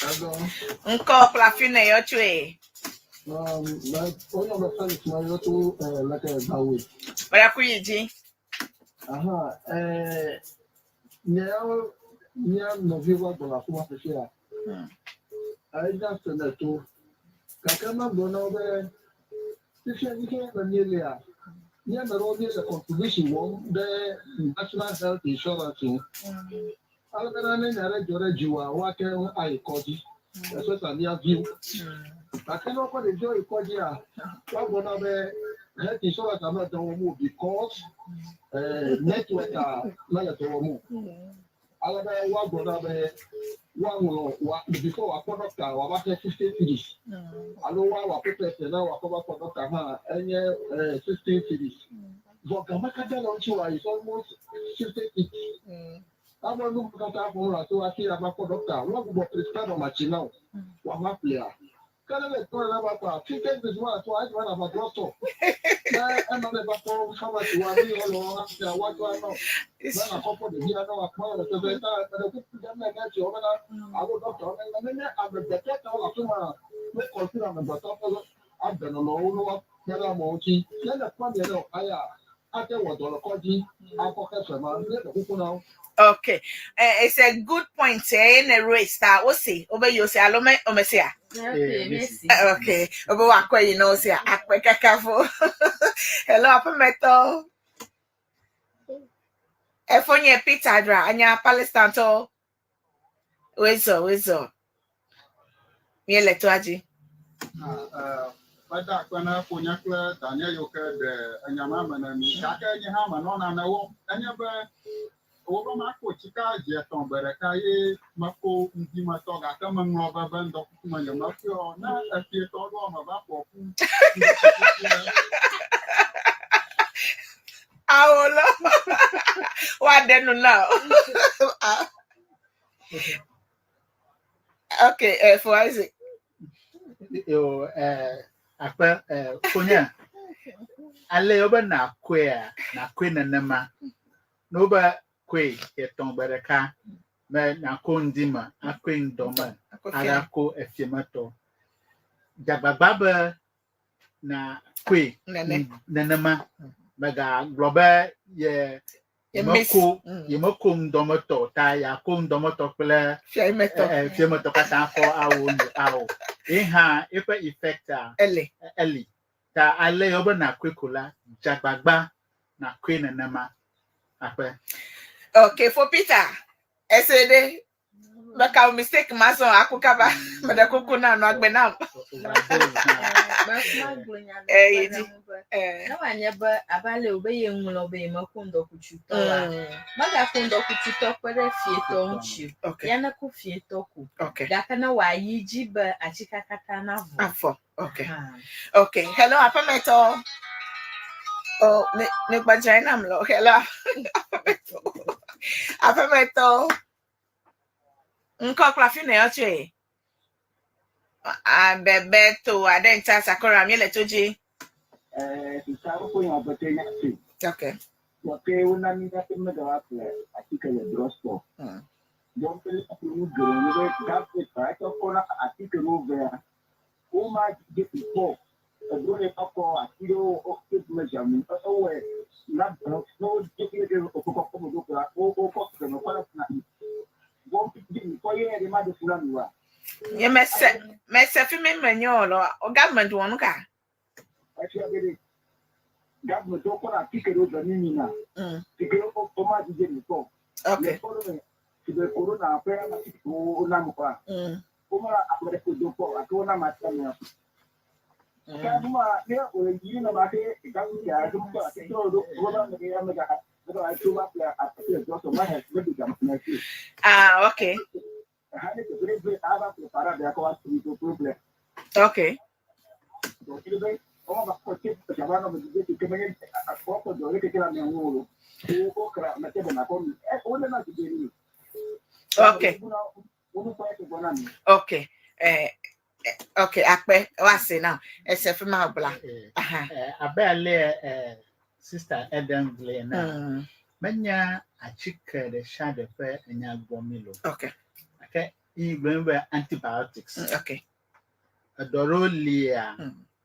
Hello. Ŋkɔ kple afi na yɔ tsoe. Onye ọbẹ Felix ma yọ tó lẹkẹ gbawe. Bóyá kú yìí dzi. Aha, nye nye nɔvi wa gbɔna fún wa fɛfɛ ya. Ayi sɛnɛ to. Gake ma gblɔ na wo be fifia fifia me míelia, mía ame ɖewo míele contribution wɔm ɖe National Health Insurance ŋu. Ale bena ne nya ɖe dzɔ ɖe dziwòa, woate ŋu ayi kɔdzi. Especially mía viwo. Gake ne wokɔ ɖeviwo yi kɔdzia, woagblɔ na be health insurance ame dɔ wɔm o because network a mele dɔ wɔm o. Ale be woagblɔ na be woaŋlɔ wa before wòakpɔ doctor wòava xe 60 cedis alo woawɔ papers na wòakɔ va kpɔ doctor hã enye 16 cedis. Vɔ game katã le ŋuti wa is almost 60 cedis. Ame nu katã xɔm le ato hafi ava kpɔ doctor woagbugbɔ prescribe amatsi na wò wòava ƒlea. Ke ne le tɔ le va kpɔa 50 cedis ma ato adi va na va drugstore. Ne ema ne va kpɔ pharmacy wa nu yiwo le wo hã woatsɔ anɔ. Ne nakɔ kpɔ ɖevia ne wòakpɔ le tete ta eɖe kuku ɖem ne nurse wo bena alo doctor wo bena nenye amegbetɔ ta wole afi ma ne consider amegbetɔ ƒe agbenɔnɔwo ne woakpe ɖe amewo ŋuti. Ne le kpɔ mie ɖe aya ate wɔ dɔ le kɔdzi akɔ xe fe ma ne le kuku na wo. Okay. It's a good point. Eh, in a race that we see. Obe you say alo me omesia. Okay, merci. Okay. Obe wa kwa you know say akpe kakafo. Hello, aƒemetɔ. Efonye Peter dra anya Palestine to. Wezo, wezo. Miele to aji. Meda akpe na ƒonye kple Daniel yiwo ke ɖe enyama me na mi. Gake nye hã menɔ nane wɔm. Enye be Wobe mako tsika zi etɔ̃ gbe ɖeka ye meko ŋdi me tɔ gake meŋlɔ be be ŋdɔkuku me nyemefiɔ ne efietɔ ɖoa meva ƒoa ƒu ŋdɔkuku. Awo lɔ. Woaɖe nu na o. Okay, for Isaac. Yo, akpe, fonye. Ale wobe nakɔea, nakɔe nenema. Ne wobe kɔe etɔ̃ gbe ɖeka, be nakɔ ŋdi me, akɔe ŋdɔ me, agakɔ efie me tɔ. Dze agbagba be nakɔe nenema. Mègagblɔ be ye yemeko yemeko ŋdɔmetɔ ta yeako ŋdɔmetɔ kple fiemetɔ katã kɔ awo nu awo. Ye hã eƒe effect-a eli. Eli. Ta ale ye wobe nakɔe ko la, dze agbagba nakɔe nenema. Akpe. Okay, for Peter, ese ɖe meka mistake ma zɔ aku kaba meɖe kuku na nɔ agbe nam. Eyi dzi. Ne wòanye be abe ale wòbe ye ŋlɔ be yemeko ŋdɔkutsutɔ oa, megako ŋdɔkutsutɔ kpe ɖe fietɔ ŋuti o. Ya neko fietɔ ko. Gake ne wòayi dzi be atsika katã navɔ. Avɔ. Okay. Okay. Hello, aƒemetɔ. Oh, ne ne gbadzae nam lɔ. Hello, aƒemetɔ. Aƒemetɔ. Ŋkɔ kple afi nɔ tsoe. Abebeto aɖe ŋta sakora mi le to dzi. Eh, sika wokɔ nya bete nya si. Okay. Wɔke wona mi míaƒe megava ƒle atike le drugstore. Gbɔ be ƒle nu geɖe nu be government etsɔ kɔna atike ɖewo vea. Woma dze kpɔ eɖo ɖe kɔkɔ ati ɖewo wo me dzamu ewɔe na ne wodze kple ɖe okɔkɔ me do kura wo wokɔ keme kɔ ɖe na gbɔ dze kpɔ ye ɖe ma ɖe fu na mi wa. Nye mese mese fi mi me nye o lɔ o government wɔ nu ka. Efia be ɖe government wokɔ na atike ɖewo ve mi mi na. Tike wo ma dze kpɔ. Okay. Le kpɔ ɖe me si be corona ƒe atike wo na mo kɔa. Woma ame ɖe ko do kpɔ gake wona ame aɖe mia. Ke numa ne wòle yiyim nenema ke gawu ya ke mekpɔ ati trɔ ɖo woba me ya mega mega va tso va ƒle ati le drɔsɔ ma he meɖo game me fi. Ah, okay. Ha ne teƒe ɖe gbe ava ƒle para ɖe akɔ va tu to problem. Okay. Donc il be on va kɔ te jaba nɔ me didi ke menye akɔ kɔ dɔ ɖe keke la mia ŋu o. Wo wo kra me te be na kɔ mi. E wo ne na didi ni. Okay. Okay. Okay, akpe wase now. Ese fi ma bla. Aha. Abe ale sister Eden gblɔe na menya atike ɖe sia ɖe ƒe enya gbɔ mi lo. Okay. Gake yi gblɔe be antibiotics. Okay. Edɔ ɖewo lia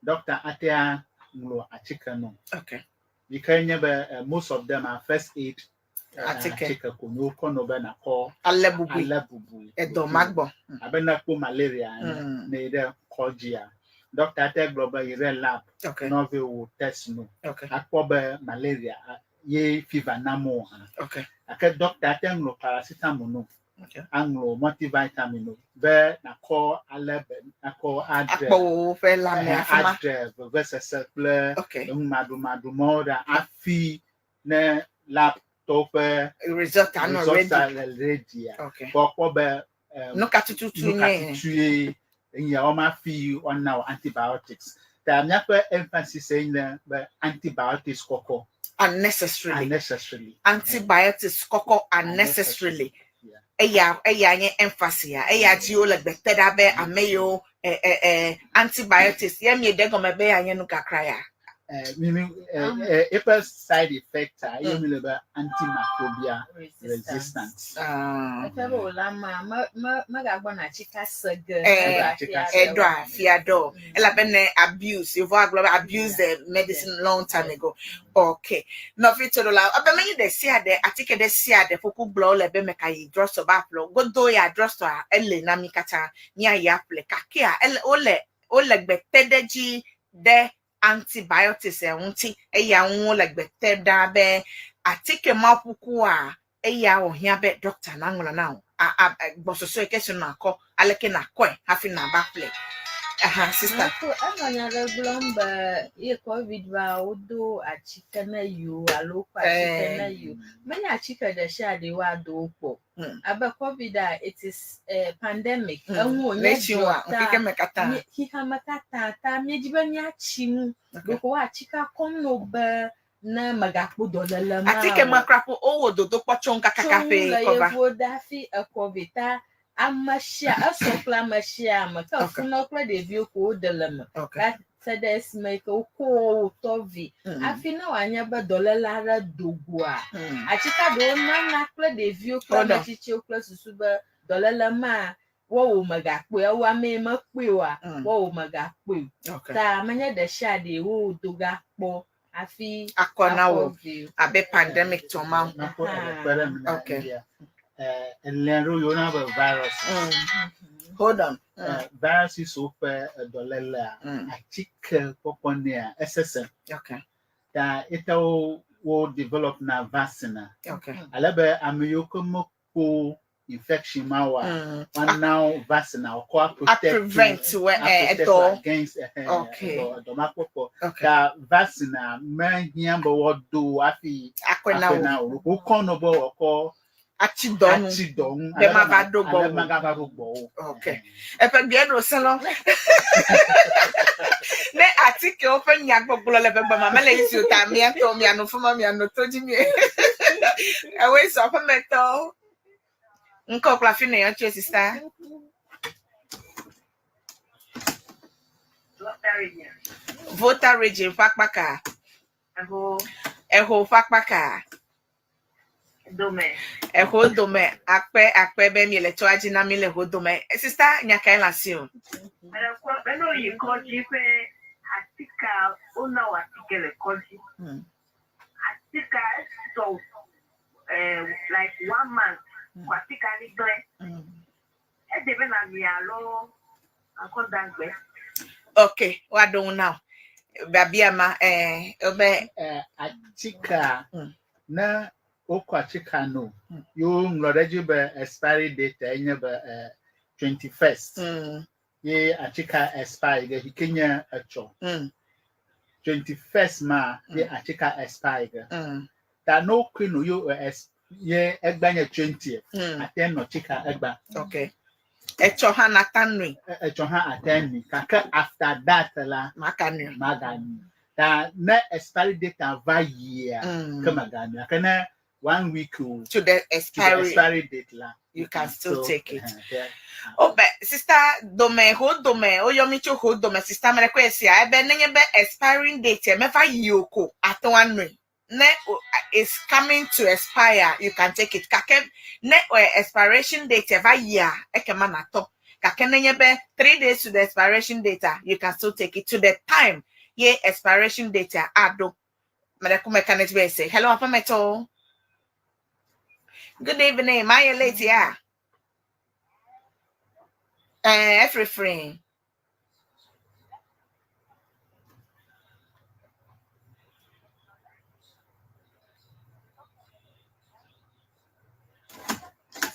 doctor atea ŋlɔ atike nɔ. Okay. Yi ke nye be most of them are first aid Atike. Atike ko ne wokɔ nɔ be nakɔ Ale bubui. Ale bubui. Edɔ ma gbɔ. Abe ne kpɔ malaria ene, ne yi ɖe kɔdzia, ɖɔkta te gblɔ be yi ɖe lab Okay. ne woava wɔ test no. Okay. Akpɔ be malaria ye fever nam o hã. Okay. Gake ɖɔkta te ŋlɔ paracetamol no. Okay. Aŋlɔ multivitamin no be nakɔ ale be nakɔ aɖe Akpɔ wo ƒe lãme afi ma. Aɖe vevesese kple Okay. enumaɖumaɖu mawo ɖa hafi ne lab tɔwo ƒe Result anɔ results ready. le ready. Okay. Kɔ kpɔ be Nu ka tututu nu ka nye? tutue enya wɔm hafi woana wo antibiotics. Ta míaƒe emphasis ye nye be antibiotics kɔkɔ Unnecessarily. Unnecessarily. Antibiotics kɔkɔ unnecessarily. Eya eya nye emphasis ya. Eya dzi wole gbe te ɖa be ame yiwo antibiotics ye mi ɖe gɔme be ya nye nu kakra ya. Mi mi eƒe side effect a ye mi le be antimicrobial resistance. Ah. Eƒe be wòle ama me me megagbɔna atsika se ge. Eɖo afia ɖo. Elabena abuse, yevu agblɔ be abuse the medicine long time ago. Okay. Nɔvi toɖola, ebe menye ɖe sia ɖe atike ɖe sia ɖe ƒoƒu gblɔ wole be meka yi drugstore ba aƒle o. Godo ya drugstore ele na mi katã míayi aƒle. Kakea ele wole wole gbe te ɖe dzi ɖe antibiotics ŋuti eya ŋu wole gbe te ɖa be atike ma ƒuƒua eya wòhiã be doctor naŋlɔ na wò. A a gbɔsɔsɔ yi ke si nakɔ aleke nakɔe hafi nava ƒle. Aha, sister. Mako enɔ nya ɖe gblɔm be ye COVID va wodo atike ne yewo alo wokɔ atike Eh. ne yewo. Menye atike ɖe sia ɖe woado wo kpɔ. Abe COVID a it is a pandemic. Eŋu wònye Le tsi wa, dzɔ ta xexeme katã. Xexeme katã ta míedzi be míatsi nu. Okay. Ɖeko woatsika kɔm no be ne megakpɔ dɔléle ma Atike o. ma kura ƒo wowɔ dodokpɔ tso ŋkakaka Tso ƒe le kɔva. yevuwo da hafi ekɔ ta ame sia esɔ kple ame sia ame ke Okay. funɔ kple ɖeviwo ko woɖe le me. Okay. Va se ɖe esime ke wokɔ wo tɔ vi. Hafi ne wòanye be dɔléle aɖe do goa, atsika ɖewo nana kple ɖeviwo kple Hold on. ametsitsiwo kple susu be dɔléle ma wɔwò megakpɔe ewo amee mekpɔe oa wɔwò megakpɔe o. Okay. Ta menye ɖe sia ɖe wo do ga kpɔ hafi Akɔ na wo akɔ vi o. abe pandemic tɔ ma. Makɔ eɖe kpe ɖe me na Okay. India. Elẽ ɖewo yɔna be viruses. Hold on. Viruses woƒe dɔlélea, atike kpɔkpɔ nɛa esesẽ. Okay. Ta etawo wo develop na vaccine. Okay. Ale be ame yiwo ke mekpɔ infection ma oa, woana wo vaccine a wòkɔ A protect prevent wɛ a protect ɛdɔ. against Okay. ɛdɔ ma kpɔkpɔ. Okay. Ta vaccine a mehiã be woado hafi Akɔe na akɔe wo. na wo. Wokɔ no be wòakɔ Atsi dɔ nu. atsi dɔ ŋu. Be Ale ma va ɖo gbɔwò. Ale magava ɖo gbɔwò. Okay. Eƒe gbea ɖo sẽ lɔ. Ne atikewo ƒe nyagbɔgblɔ le ƒegbe ma mele isi o ta mía ŋutɔ mianɔ fima mianɔ to dzi mie. Ewoe sɔ aƒemetɔwo. Ŋkɔ kple afi nɔ tso sister. Volta region ƒe akpa ka? Eho ƒe akpa ka? Eho dome akpe akpe be miele tɔa dzi na mi le ho dome. Sister nya kae le asi o? Beno yi kɔdzi ƒe atika wona wò atike le kɔdzi. Atika esɔ like one month ko atika ni gblẽ. Ede be na mi alo akɔdagbe. Okay, woaɖo ŋu na wo. Biabia ma be Atika ne wokɔ atika no ye woŋlɔ ɖe edzi be expiry date enye be 21st ye atika expire ge yi ke nye etsɔ. 21st ma ye atika expire ge. Ta ne wokɔe no ye ye egba nye 20th ate nɔ atika egba. Okay. Etsɔ hã nata nui. Etsɔ hã ate nui gake after that la Maka nui. maganui. Ta ne expiry date va yia ke maganui gake ne one week o To the to the expiry, expiry date la you can still take it. Yeah. O be sister dome ho dome o yomi tso ho dome sister mere ko esia ebe nenye be expiring date meva yi o ko ate ŋu anui. Ne is coming to expire, you can take it. Kake ne expiration date va yia ekema natɔ. Kake nenye be 3 days to the expiration date, you can still take it to the time ye expiration date ado. Mere ko mechanic be say hello apameto. Good evening, my late yeah. Everything.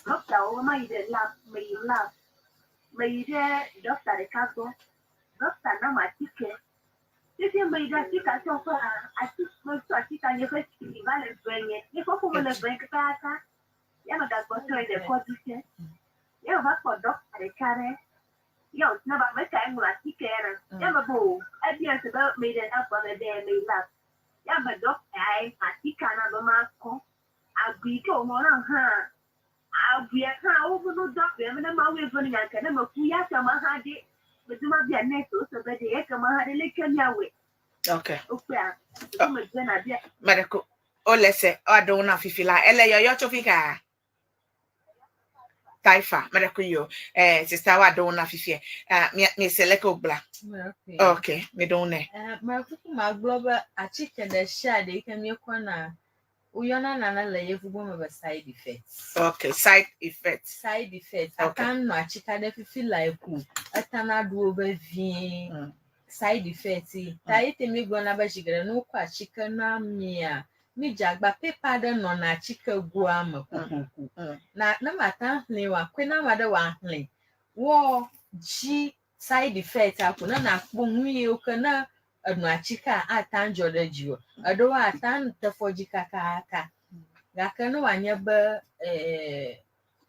Dɔkita wo ma yi ɖe lab, meyi lab, meyi ɖe dɔkita ɖeka gbɔ. Dɔkita nam atike. Fifie meyi ɖe atika tsɔƒea, ati metsɔ atika nye ƒe tsi va le ve nye. Nye ƒe ƒome le ve kakaka. Ya megagbɔ trɔ yi ɖe kɔdzi tse. Ya meva kpɔ dɔkita ɖeka ɖe. Ya wòtina be ame kae ŋlɔ atike ya na. Ya me be o, ebia se be meyi ɖe lab me be meyi lab. Ya me dɔkita ye atika na be makɔ. Agui ke wòŋlɔ nam hã abuya hã wo no dɔ abuya me ne mawu eve ne nyanke ne meku ya ke me hã ɖe medi ma bia nurse wo se be ɖe ye ke me hã ɖe leke miawɔe Okay. wokpea ko medze na bia Medical. O lese o ado na fifi la ele yoyo tso fika. Taifa medical yo. Sister wa do na fifi. Mi mi seleke ogbla. Okay. Okay, mi do ne. Mekuku magblɔ be atike ɖe sia ɖe yi ke míekɔna woyɔna nane le yevugbe me be side effect. Okay, side effects. Side effect. Okay. Ata nɔ atsika ɖe fifi la ku etana ɖu wo vevie. Side effect yi. Ta ye te míegblɔna be zi geɖe ne wokɔ atike na mia, mídze agba pepa ɖe nɔna atike goa me kokoko. Na ne mate ŋu xlẽe oa, kɔe na ame aɖe wòaxlẽ. Wɔ dzi Side effect a ko ne nakpɔ nu yiwo ke ne eno atikea ate ŋu adzɔ ɖe dziwò. Eɖewo ate ŋu te fɔ dzi kakaka gake ne wòanye be eh,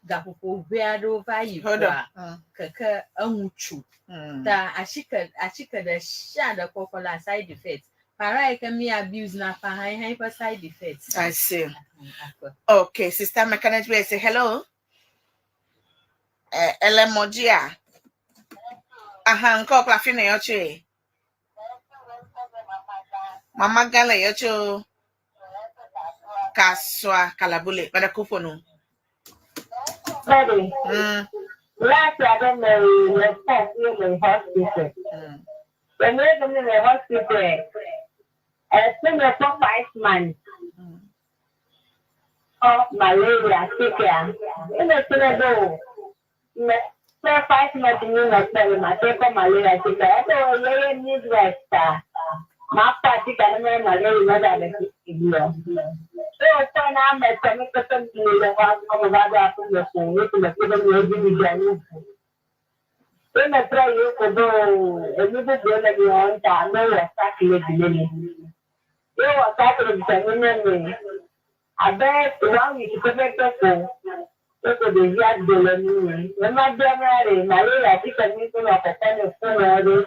gaƒoƒo ʋɛ aɖewo va yi Hold on. koa keke enu tso. Ta atike atike ɖe sia ɖe kɔkɔ la side effect. Para yi ke mi abuse na pa hã hã eƒe side effect. I see. Akpe. Okay, Sister Mechanic say hello. Eh, ele mɔdzia? Aha, ŋkɔ kple afi ne yɔ tsoe. Mama gã le yɔ tso Kasua Kalabule. Mele ku ƒo nu. Mary, last year I le first year le hospital. When we go in the hospital, I spent for 5 months of malaria sick. In the Senegal, me 5 months ni me spend ma take malaria sick. I don't know midwife ma pa ti ka me malaria na da le iyo. So so na me se me ko to mi le wa ko ba ba ko me ko ni ko me ko me bi mi ja ni. Eme trɔ yi ko do enu bubu le mi wɔn ta ne wɔ sacrilege ne mi. Ye wɔ sacrilege ne ne mi. Abe one week pɛpɛpɛ ko eko ɖevia do le nu me. Ema de me ɖe malaria ti ke mi ko nɔ kɔkɔ ne fún me ɖe.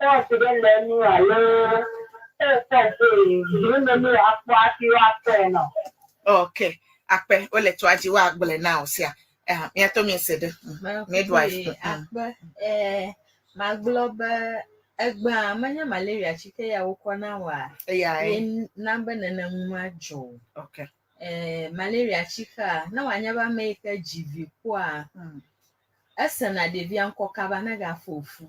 Pɔs ɖe le nu alo e pɔs yi nu nu akpɔ hafi woakpɔe nɔ. Okay. Akpe, wole toa dzi woagblɔe na wò sia. Eh, míatɔ mi se ɖe. Midwife. Akpe. Eh, magblɔ be egbea menye malaria tsike ya wokɔ na woa. Eyae. Ye na be nene ma dzɔ o. Eh, malaria tsikea ne wòanye be ame yi ke dzi vi kpɔa esena ɖevia ŋkɔ kaba ne gafo fu.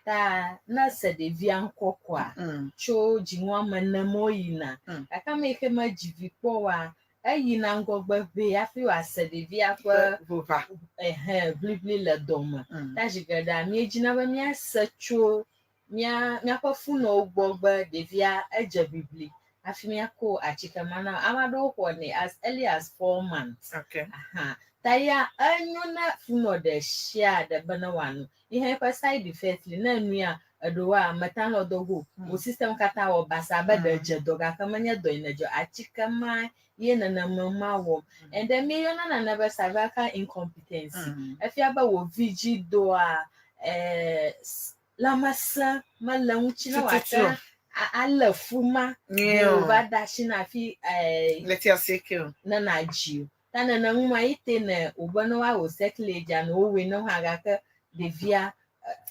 Ta ne ese ɖevia ŋkɔ koa tso dziŋua me ne me woyina. Gake ame yi ke medzi vi kpɔ oa eyina ŋgɔgbe ʋee hafi wòase ɖevia ƒe Vova. Ehe ʋliʋli le dɔme. Ta zi geɖea míedzina be míase tso mía míaƒe funɔwo gbɔ be ɖevia edze ʋiʋli hafi míako atike ma na wo. Ame aɖewo xɔnɛ as early as 4 months. Aha. Ta ya enyo na funɔ ɖe sia ɖe be ne wòano. Ihe eƒe side effect li ne enuia eɖewoa meta lɔ dɔ go. Wò system katã wɔ basa abe ɖe dze dɔ gake menye dɔ yi ne dzɔ. Atike ma ye neneme ma wɔm. And then míeyɔna nane be cervical incompetency. Efia be wò vidzi dɔa lãmesẽ mele ŋuti ne wòate Tututu. Alé fu ma Nyuie o. wòva da asi na hafi Leti asieke o. ne nadzi o. Ta nene ŋu ma yi te ne wòbe ne woawɔ cerclage ne wowɔe ne hã gake ɖevia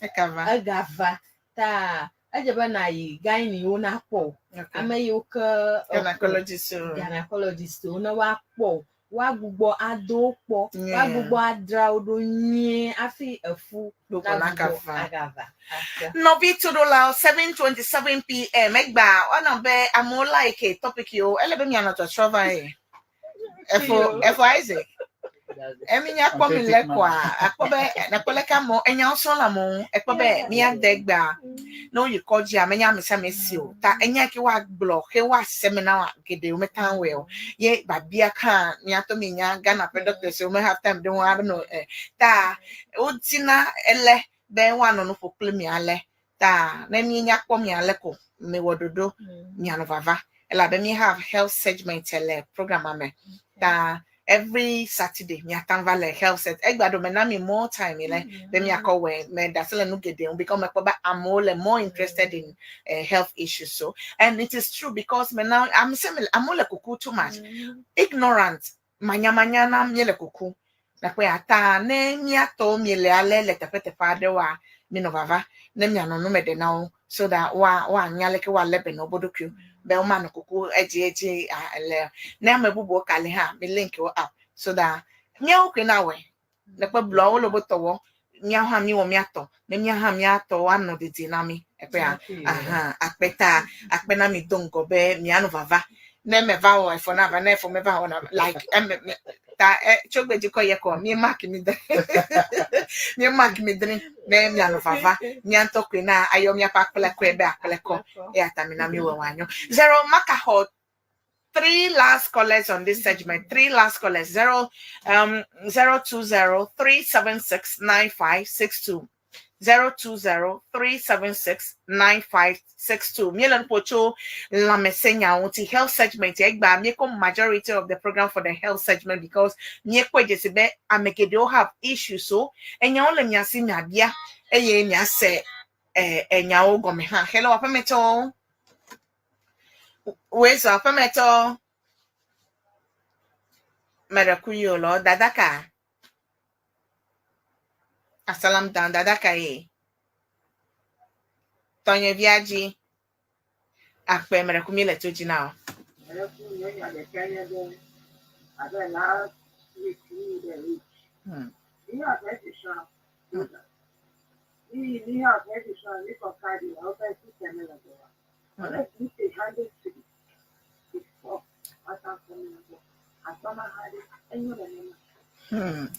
Ekava. Egava ta edze be nayi gynae nakpɔ o. Ame yiwo ke Gynecologist o. Gynecologist wo ne woakpɔ o. Woagbugbɔ ado wo kpɔ. Woagbugbɔ adra wo ɖo nyuie hafi efu Gbogbo nagbugbɔ nagava. Agava. Ake. Nɔvi toɖolawo, 7:27 p.m. Egba ɔnɔ be amewo like topic yiwo ele be mianɔ tɔtrɔ va ye. Efo efo Isaac. Emi nya kpɔ mi le koa akpɔ be nakpɔ leke amewo enyawo srɔ̃ le amewo ŋu ekpɔ be míade gbea ne woyi kɔdzia menya ame sia ame si o ta enya ke woagblɔ ke woase me na wa geɖewo meta wɔe o ye babia hã míatɔ mi nya Ghana ƒe doctors wo me have time ɖe ŋu aɖe no eh, ta wodzina ele be woanɔ nu ƒo kple mi ale ta ne míenya kpɔ mi ale ko mewɔ ɖoɖo mianɔ vava elabe mi have health segment le program me ta every Saturday miata va le health set egba ɖo me na mi more time le be miakɔ wɔ me da se le nu geɖe ŋu because mekpɔ be amewo le more interested in health issues. So and it is true because me now I'm saying amewo le kuku too much ignorant manyamanya na míele kuku nakpɔ ata ne míatɔwo miele ale le teƒe teƒe aɖewoa minɔ vava ne mianɔ nu me ɖe na wo so that wa woanya leke woalé be na wo ɖokuiwo be womanɔ kuku edzi edzi le ne ame bubuwo ka li hã mi link wo up so that míawo koe na wɔe le kpe blɔwo le wo tɔwɔ míawo hã míwɔ míatɔ ne míawo hã míatɔ woanɔ dedie na mí ekpea aha akpe ta akpe na mi do ŋgɔ be mianɔ vava ne meva wɔ efɔ na va ne efɔ meva wɔ na like eme ta e tso gbe dzi kɔ yɛ kɔ mi mark mi dri mi mark mi dri ne mianɔ vava mía ŋutɔ koe na ayɔ míaƒe akplekɔe be akplekɔ eya ta mi na mi wɔ wòanyo zero makaxɔ three last callers on this segment. Three last callers. 0 020 376 9562. 020 376 9562. Míele nu ƒo tso lãmesẽnyawo ŋuti health segment egbea míekɔ majority of the program for the health segment because míekpɔe dzesi be ame geɖewo have issues so enyawo le mia si miabia eye miase eh, enyawo gɔme hã. Hello aƒemetɔwo. Woe zɔ aƒemetɔ. Meɖe ku yi o lɔ dada ka. Asalam dan dada ka ye. Tɔnye via dzi. Akpe meɖe ku mi le to dzi na o.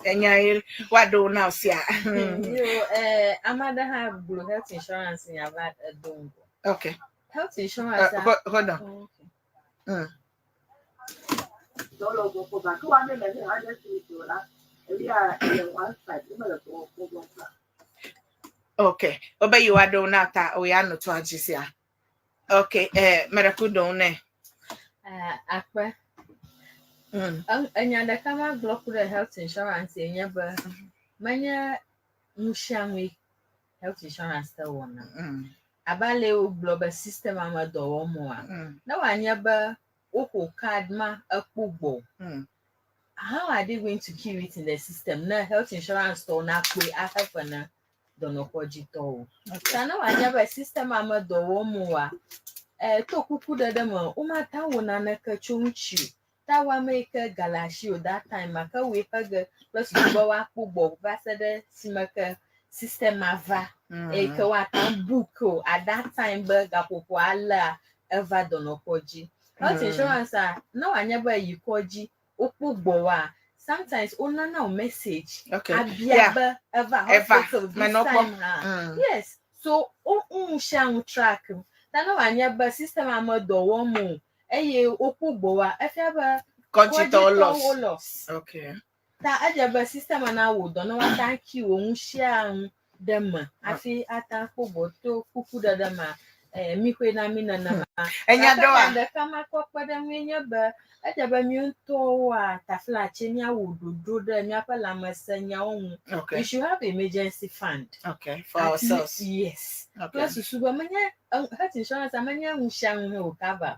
Enya ye woaɖo na sia. Yo, eh, ame aɖe hã gblɔ health insurance nya va edo ŋgɔ. Okay. Health insurance. Hold, hold on. Oh, okay. Okay. Obe yi woaɖo na ta o ya no to adzi sia. Okay. Eh, meɖe ku ɖo ne. Eh, akpe. Enya ɖeka magblɔ ku ɖe health insurance ye nye be menye nu sia nue health insurance te wɔna. Abe ale wogblɔ be system a me dɔ wɔm oa, ne wòanye be woxɔ card ma ekpo gbɔ, how are they going to queue it in the system ne health insurance tɔwo nakpɔe axe fe na dɔnɔkɔdzitɔwo? Ta ne wòanye be system a me dɔ wɔm oa, eh, to kuku ɖeɖe me womate ŋu awɔ naneke tso ŋuti o. Ta wo ame yi ke ga le asiwò that time ma ke woe ƒe ge kple susu be woakpɔ gbɔ va se ɖe esime ke system ma va eyi ke woate ŋu book o at that time be gaƒoƒo alea eva dɔnɔkɔdzi. Health insurance a ne wòanye be yi kɔdzi wokpɔ gbɔwoa, sometimes wonana wo message abia be eva Eva. hospital this Menɔ kpɔ. time hã. Yes. So wo nu sia nu track. Ta ne wòanye be system a me dɔ wɔm o eye wokpɔ gbɔwoa, efia be Kɔdzitɔwo kɔdzitɔwo loss. loss. Ta edze be system a na wò dɔ ne woate ŋu aki wò nu sia nu ɖe me hafi ate ŋu akpɔ gbɔ to kuku ɖeɖe ma. Eh, mi xoe na mi nenema. Enya Gake ɖewoa? nya ɖeka makɔ kpe ɖe ŋue nye be edze be mi ŋutɔwoa taflatse míawɔ ɖoɖo ɖe míaƒe lãmesẽnyawo ŋu. We should have emergency fund. Okay. For At ourselves. Yes. Okay. Kple susu be menye health insurance a menye nu sia nu he wò cover.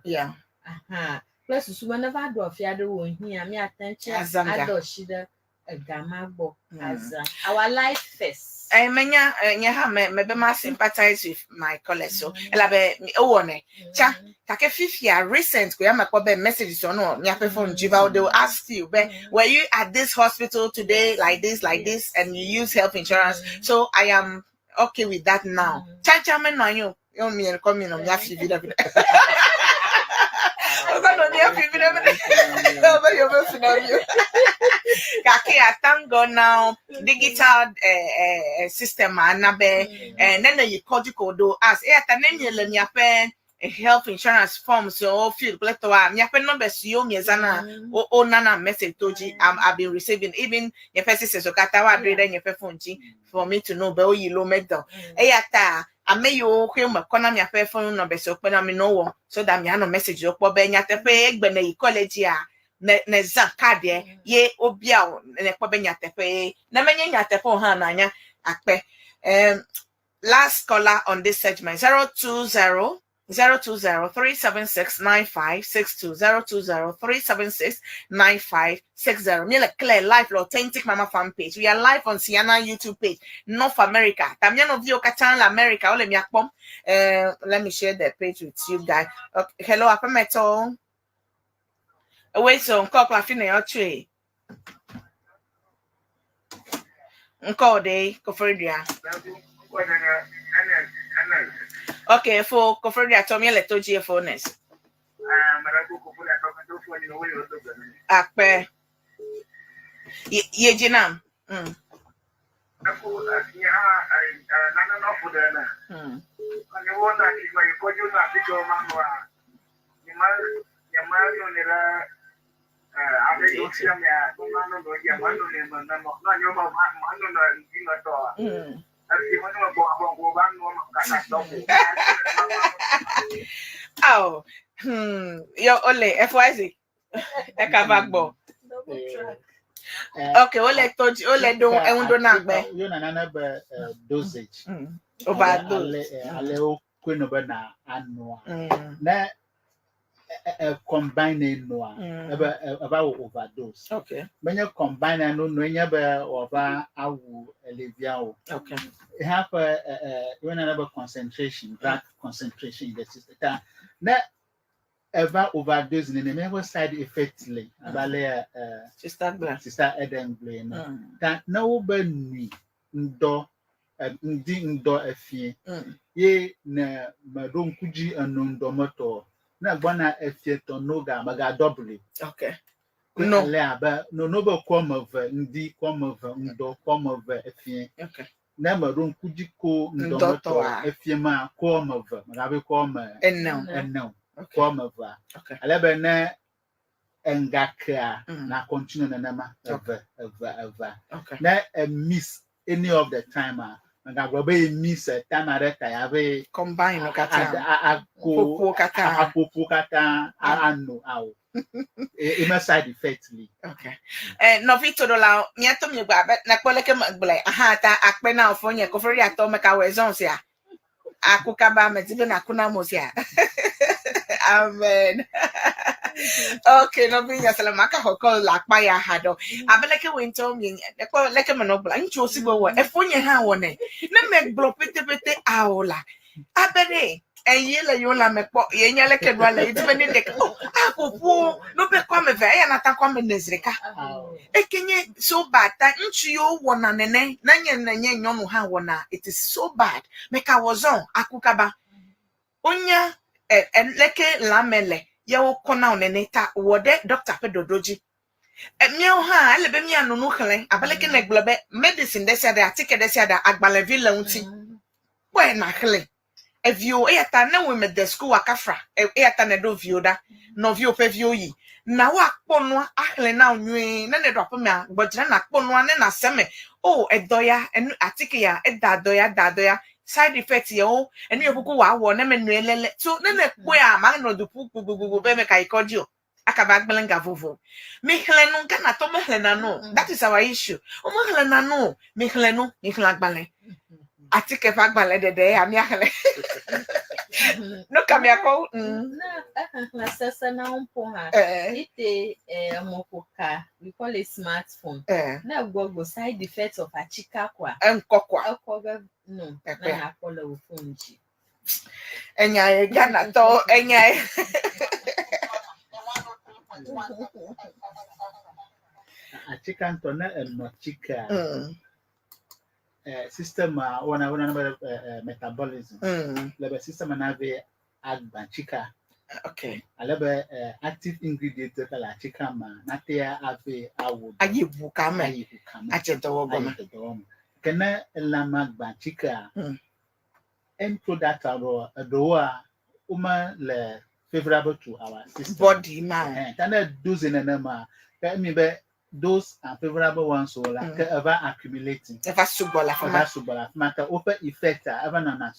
Aha. Kple susu be ne va ɖo afi aɖe wò hiã míate ŋu tse Azã ga. adɔ asi ɖe ega ma gbɔ azã. Our life first. Eh, menya eh, nye hã me me be ma sympathize with my colleagues so elabe ewɔnɛ tsa gake fifia recent ko ya me kpɔ be messages ɔnɔ miaƒe phone dzi va they will ask you be were you at this hospital today like this like this and you use health insurance, so I am okay with that now. Tsa tsa menɔ anyi o yɔ mi kɔ mi nɔ mia fi vi ɖe vi ɖe wokɔ nɔ mia fi vi ɖe vi ɖe be yewo be fi na mi o gake ya thank God now digital system ana be ne ne yi kɔdzi ko do as eya ta ne miele miaƒe health insurance forms o fill kple tɔa miaƒe numbers siwo miezãna wo wonana message to dzi. I've been receiving even nye ƒe sisters wo katã woaɖoe ɖe nye ƒe phone dzi for me to know be woyi lo medɔ eya ta ame yiwo xe me kɔ na miaƒe phone numbers wo kpe na mi no wɔ so that mianɔ message wo kpɔ be nyateƒe egbe ne yi college a ne ne zã card yɛ ye wobia wo ne kpɔ be nyateƒe ye ne menye nyateƒe o hã nanya akpe. Last caller on this segment, 020 020 376 9562, 020 376 9560. Me like clear live Authentic Mama fan page. We are live on Sienna YouTube page, North America. Tamiano vio katan la America. Ole mi akpom. Let me share the page with you guys. Okay. Hello, Apemeto. Wait, so nko klafine yochwe. Nko de Koforidua. Okay, for Koforidua to me le to G phones. Akpe. Ye jinam. Aw, yo ole FYZ. Eka va gbɔ. Ok, wole tɔ dzi, wole ɖo eŋu ɖo na gbe. Yo nana ne be dosage. Overdose. Ale ale wo koe no be na anoa. Ne combine noa, ebe eva wɔ overdose. Menye combine no no enye be wòava awu elevia o. Eha ƒe yo nana be concentration, drug concentration in the system. Ta ne eva overdose nene eƒe side effect le abe ale Sister gblɔ. Sister Eden gblɔe ene. Ta ne wobe nui ŋdɔ ŋdi ŋdɔ efie ye ne meɖo ŋku dzi eno ŋdɔ metɔ ne gbɔna efie tɔ no ga mega double. Ko No. Ale abe no no be kɔ me ve ŋdi kɔ me ve ŋdɔ kɔ me ve efie. Ne meɖo ŋku dzi ko ŋdɔ Ŋdɔ metɔ tɔa. Efie ma kɔ me ve megabe kɔ me Ene o. Ene o. Kɔ me vea. Ale be ne engakea na continue nenema eve eve evea. Ne e miss any of the time a megagblɔ be ye miss time aɖe ta ya be Combine no katã. Ako Ƒoƒo katã. Aƒoƒo katã ano awo. Eme side effect li. Okay. Nɔvi toɖolawo, míato mi gba be nakpɔ leke megblɔe. Aha ta akpe na wò nye koforiatɔ meka wɔ ezɔn sia. Aku kaba medi be naku na mo sia. Amen. Okay, nɔvi nyasela maka xɔ kɔ le akpa ya ha ɖɔ. Abe leke wòe ŋutɔ mi ekpɔ leke menɔ gblɔ ŋutsuwo si be wɔ efo nye hã wɔnɛ. Ne megblɔ petepete awo la, abe ɖe eye le yewo lãme kpɔ ye nye leke nua le yedi be ne ɖeka oh aƒoƒo no be kɔ ame ve eya nata kɔ ame ne zi ɖeka. Eke nye so bad ta ŋutsu yiwo wɔna nene ne nye nenye nyɔnu hã wɔna, it is so bad. Meka wɔ zɔn aku kaba. Wonya ɛ ɛ leke lãme le ye wokɔ na wo nene ta wɔ ɖe ɖɔkta ƒe ɖoɖo dzi. Míawo hã ele be míanɔ nu xlẽ abe leke ne gblɔ be medicine ɖe sia ɖe atike ɖe sia ɖe agbalẽvi le ŋuti. Kpɔe na xlẽ. Eviwo eya ta ne wò mede suku wa kafra eya ta ne ɖo viwo ɖa nɔviwo ƒe viwo yi na woakpɔ nua axlẽ na wo nyuie ne ne ɖo aƒemea gbɔdzra nakpɔ nua ne nase me o edɔ ya enu atike ya eda dɔ ya da dɔ ya side effect yewo enu yɛ kuku wòawɔ ne menɔe lele so ne ne kpɔea manɔ du ƒu gbogbogbo be meka yi kɔdzi o akaba gblẽ ga vovo mixlẽ nu. Ghanatɔ mexlẽna nu o. That is our issue, womexlẽna nu o. Mixlẽ nu, mixlẽ agbalẽ, atike ƒe agbalẽ ɖeɖe ya míaxlẽ nu ka miakɔ. Ne exexlẽ sese na wo ƒo hã, ite mɔƒoka, we call it smartphone. Ne google side effects of atsika koa, Eŋkɔ koa. Ekɔ ge no ne Ekpea. Nakpɔ le wò phone dzi. Enya ye Ghanatɔwo enya ye. Atsika ŋutɔ ne enɔ tsikea system a wɔna wɔna be metabolism le be system na be agba tsika ale be active ingredient ke le atsika ma nate ave awo dɔ. Ayi ʋu kame. Ayi ʋu kame. Adze dɔwɔ gɔme. Ayi dɔwɔ me ke ne elãme gbã tsikea end product alo eɖewoa wome le favorable to our system. Body ma. Ta ne dose nenema ke emi be those unfavorable ones o la ke eva accumulating. Eva sugbɔ le afi ma. Eva sugbɔ le afi ma ke woƒe effect a eva nɔna.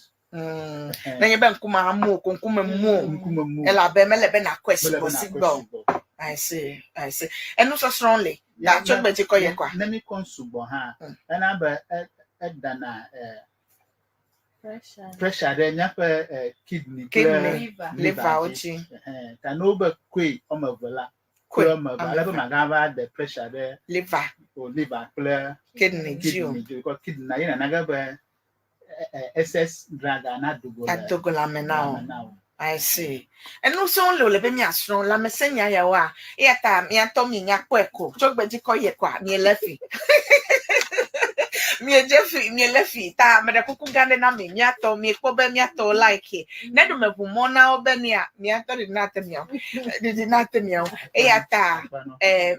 Nenye be ŋkume amu o ko ŋkume mu o. Ŋkume mu. Elabe mele be nakɔe Mele be sugbɔ nakɔe sugbɔ o. Sugbɔ. I see, I see. Enusɔsrɔ̃ le. Ta tso gbe dzi kɔ yɛ kɔa. Ne mi kɔ sugbɔ hã ena be edana Pressure. Pressure ɖe míaƒe kidney kple Kidney, Liver. Liver wo dzi. Ta ne wobe koe wɔme eve la Koe koe wɔme eve ame ale be eve. magava de pressure ɖe Liver, o liver kple kidney dzi o. Kidney dzi because kidney na ye nana ge be excess drug a na dogo le Adogo lãme na wo. Lãme na wo. I see. Enu sɔŋ le wòle be míasrɔ̃ lãmesẽnya yawoa eya ta míatɔ mienya kpɔe ko tso gbe dzi kɔ yɛ kɔa miele fi miedze fi miele fi ta meɖe kuku gã ɖe na mi míatɔ miekpɔ be míatɔ like ne ɖo meʋu mɔ na wo be mia míatɔ ɖeɖi nate miawo ɖeɖi nate miawo eya ta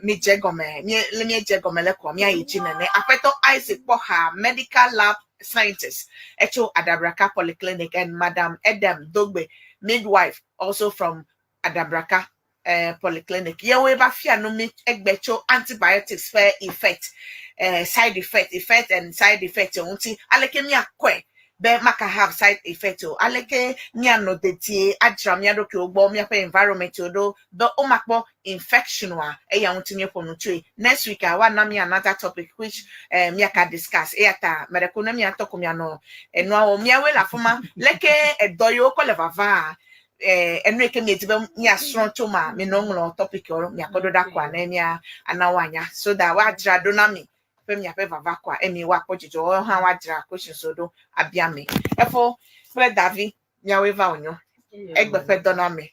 midze gɔme mie le miedze gɔme le kɔ míayi dzi nene. Aƒetɔ Isaac Kpɔha, medical lab scientist etso Adabraka Polyclinic, and Madam Edem Dogbe, midwife, also from Adabraka. eh, polyclinic. Yewoe va fia nu mi egbe tso antibiotics ƒe effect, eh, side effect, effect and side effect ŋuti. Aleke míakɔe be maka have side effect o. Aleke míanɔ dedie adzra mía ɖokuiwo gbɔ, míaƒe environment ɖo be womakpɔ infection oa, eya ŋuti míeƒo nu tsoe. Next week a woana mi another topic which eh, míaka discuss. Eya ta meɖe ne míatɔ ko mianɔ enua wɔm. Míawoe le afi ma. Leke edɔ yiwo kɔ le vavaa eh, enu yi ke miedi be miasrɔ̃ tso ma minɔ ŋlɔ topic wo miakɔ ɖo ɖa koa ne mia ana woanya so that woadzra ɖo na mi ƒe miaƒe vava koa emi woakpɔ dzidzɔ woawo hã woadzra questions wo ɖo abia mi. Efo kple Davi miawoe va wònyo egbe ƒe dɔ na mi.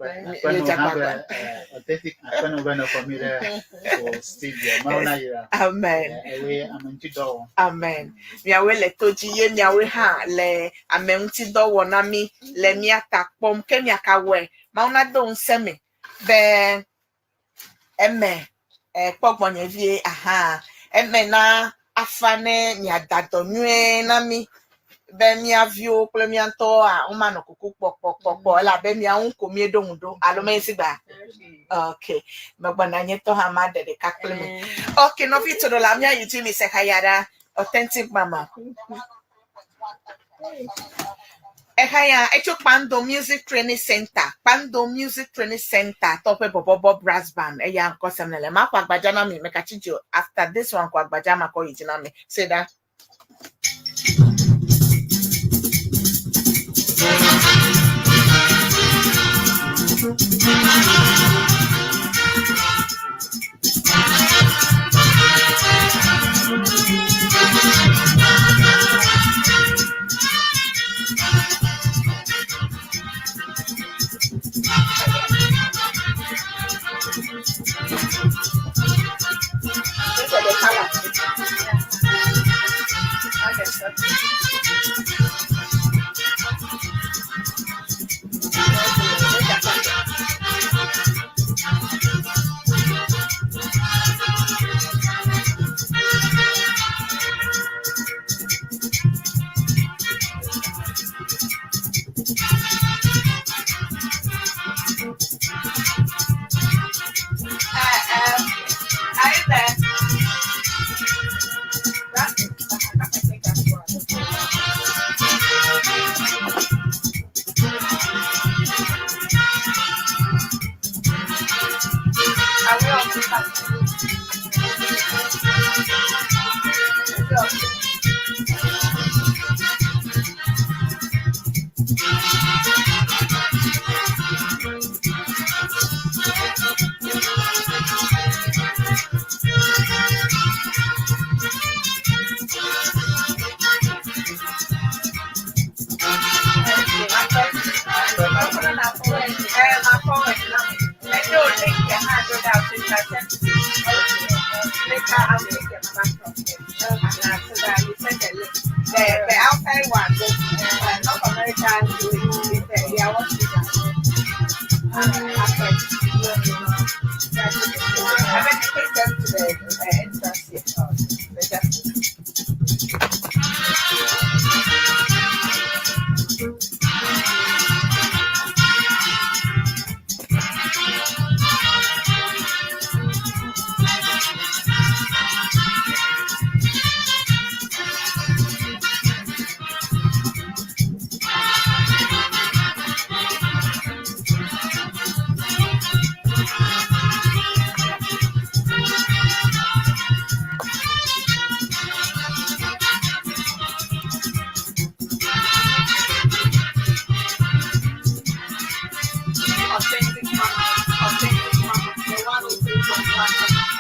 Akpeno hã be authentic akpeno be nexɔ mi ɖe o studio. Mawu na yra. Amen. Ewoe ame ŋuti dɔ wɔm. Amen. Miawoe le to dzi ye miawoe hã le ame ŋuti dɔ wɔ na mi le mía ta kpɔm ke miaka wɔe. Mawu nado ŋusẽ mi be eme eh, kpɔ gbɔnye vie aha eme na afa ne miada dɔ nyuie na mi be mía viwo kple mía ŋutɔwoa womanɔ kuku kpɔkpɔkpɔkpɔ elabe miawo ŋu ko míeɖo ŋu ɖo alo menye gba. Ok, megbɔna nye tɔ hã maɖe ɖeka kple mi. Ok, nɔvi toɖola míayi dzi mi se xaya ɖa authentic mama. Ehaya etso Kpando Music Training Center, Kpando Music Training Center tɔ ƒe bɔbɔbɔ brass band eya ŋkɔ sem nele. Maƒo agbadza na mi mekatsi dzo after this one ko agbadza makɔ yi dzi na mi. Se ɖa. These are the colors. Okay, so. Are you there? That, I think that's one. Are we on to The outside one, the North American, they are watching that. I better take them to the entrance here. Better. Authentic mama, authentic mama, the 103.1 FM.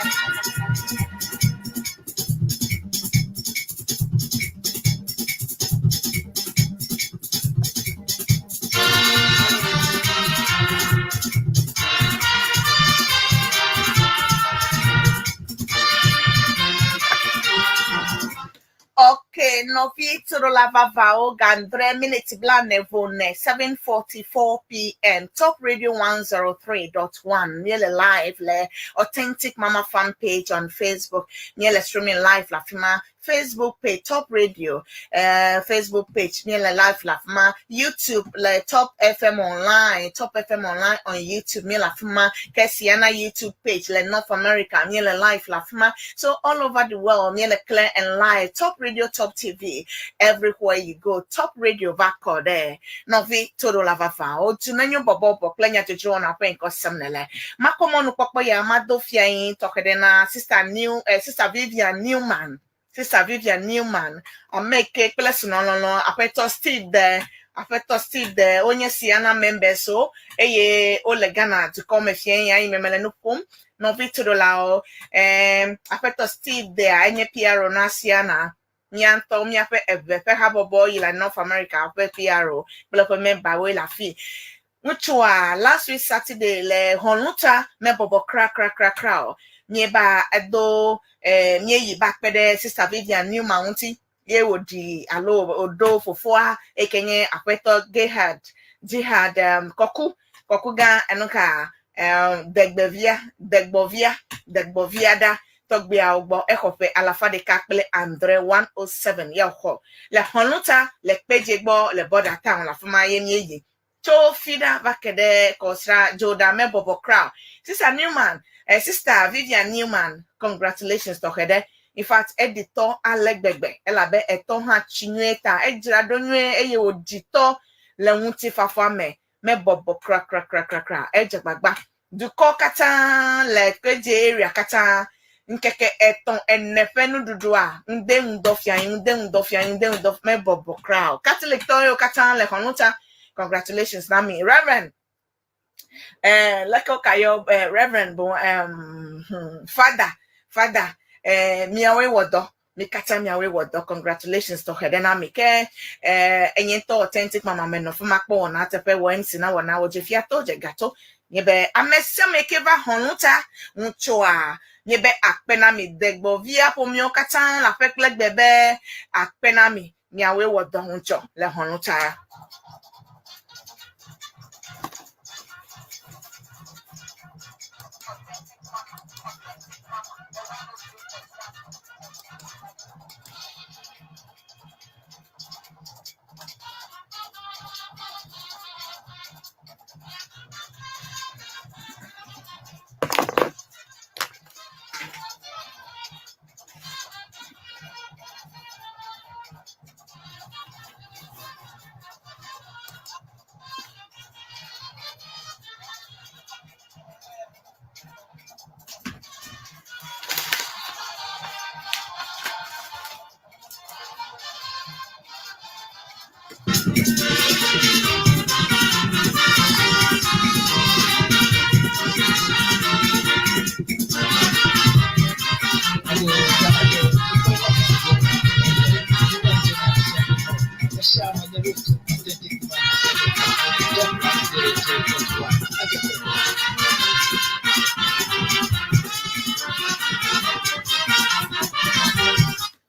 Okay, nɔvi Torola Vavao Gandre minute blane vone 7:44 p.m. Top Radio 103.1 Nearly live le Authentic Mama fan page on Facebook. Nearly streaming live la fima. Facebook page Top Radio Facebook page míele live le afi ma, YouTube le Top FM Online, Top FM Online on YouTube míele afi ma, ke Siana YouTube page le North America míele live le afi ma. So all over the world míele clear and live. Top Radio, Top TV, everywhere you go, Top Radio va kɔ ɖe nɔvi toɖola vavãwo du nenyo bɔbɔbɔ kple nyadzɔdzɔ wɔna ƒe ŋkɔ sem nele. Makɔ mɔnukpɔkpɔ ya mado fia yi tɔxɛ ɖe na Sister New, Sister Vivian Newman, Sister Vivian Newman, ame ke kple srɔ̃lɔlɔ̃ aƒetɔ Steve de, aƒetɔ Steve de, wonye Siana members wo eye wole Ghana dukɔ me fia ya yi me mele nu ƒom. Nɔvi toɖolawo, aƒetɔ Steve dea enye PRO na Siana. Mía ŋutɔ míaƒe eve ƒe habɔbɔ yi le North America ƒe PRO kple ƒe memberwoe le afi. Ŋutsua last week Saturday le hɔnluta mebɔbɔ krakrakrakra o. Míeva edo míeyi va kpe ɖe Sister Vivian Newman ŋuti ye wòɖi alo wòɖo fofoa eke nye aƒetɔ Gehad Jihad Kɔku Kɔku gã enuka degbevia degbɔvia degbɔvia ɖa tɔgbeawo gbɔ exɔ ƒe alafa ɖeka kple andre 107 ye xɔ le hɔnluta le kpedze gbɔ le border town le afi ma ye míeyi tso fi ɖa va ke ɖe kɔsra dzoɖa mebɔbɔ kra. Sister Newman, Sister Vivian Newman, congratulations tɔxɛ ɖe. In fact, eɖi tɔ ale gbegbe elabe etɔ hã tsi nyuie ta edzra ɖo nyuie eye wòɖi tɔ le ŋutifafa me mebɔbɔ krakrakrakrakra edze gbagba. Dukɔ katã le kpedze area katã ŋkeke etɔ̃ ene ƒe nuɖuɖua ŋde ŋdɔ fia yi ŋde ŋdɔ fia yi ŋde ŋdɔ mebɔbɔ kra o. Catholic tɔwo yiwo katã le xɔnuta, congratulations na mi. Reverend leke woka yɔ Reverend bo Father Father miawoe wɔ dɔ mi katã miawoe wɔ dɔ, congratulations tɔxɛ ɖe na mi ke enye ŋutɔ Authentic Mama menɔ fi ma kpɔ wɔna teƒe wɔ MC na wɔna wɔ dze fiato dze gato nye be ame sia ame ke va xɔnuta ŋutsua nye be akpe na mi degbɔvia ƒomewo katã le aƒe kple gbe be akpe na mi miawoe wɔ dɔ ŋutsɔ le xɔnuta.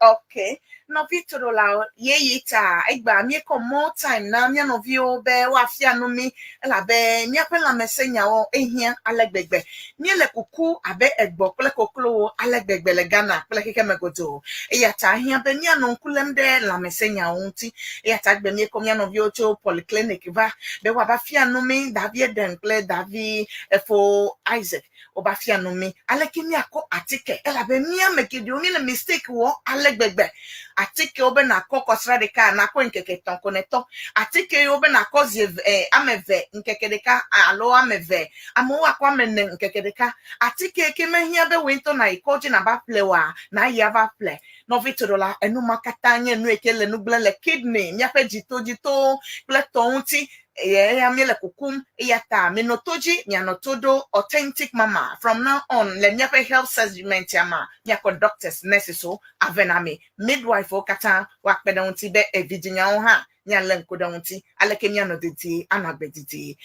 Okay. Nɔvi toɖolawo yeyi ta egba míekɔ more time na mía nɔviwo be woafia nu mí elabe míaƒe lãmesẽnyawo ehiã ale gbegbe. Míele kuku abe egbɔ kple koklowo ale gbegbe le Ghana kple xexeme godoo. Eya ta ehiã be míanɔ ŋku lém ɖe lãmesẽnyawo ŋuti. Eya ta egbe míekɔ mía nɔviwo tso polyclinic va be woava fia nu mí Davi Eden kple Davi Efo Isaac wova fia nu mí aleke míakɔ atike elabe mía ame geɖewo míele mistake wɔ ale gbegbe. Atikewo be nakɔ kɔsra ɖeka nakɔ ŋkeke etɔ̃ ko netɔ. Atike yiwo be nakɔ zi eve ame eve ŋkeke ɖeka alo ame eve amewo akɔ ame ene ŋkeke ɖeka. Atike ke mehiã be wòe ŋutɔ nayi kɔdzi nava ƒle oa nayi ava ƒle. Nɔvi toɖola enu ma katã nye nu yi ke le nu gblẽ le kidney míaƒe dzitodzitowo kple tɔ ŋuti eya míele kukum eya ta minɔ to dzi mianɔ to ɖo Authentic Mama from now on le míaƒe health segment ya ma míakɔ doctors nurses wo ave na mi midwife wo katã woakpe ɖe ŋuti be evidzinyawo hã míalé ŋku ɖe ŋuti aleke míanɔ dedie anɔ agbe didi.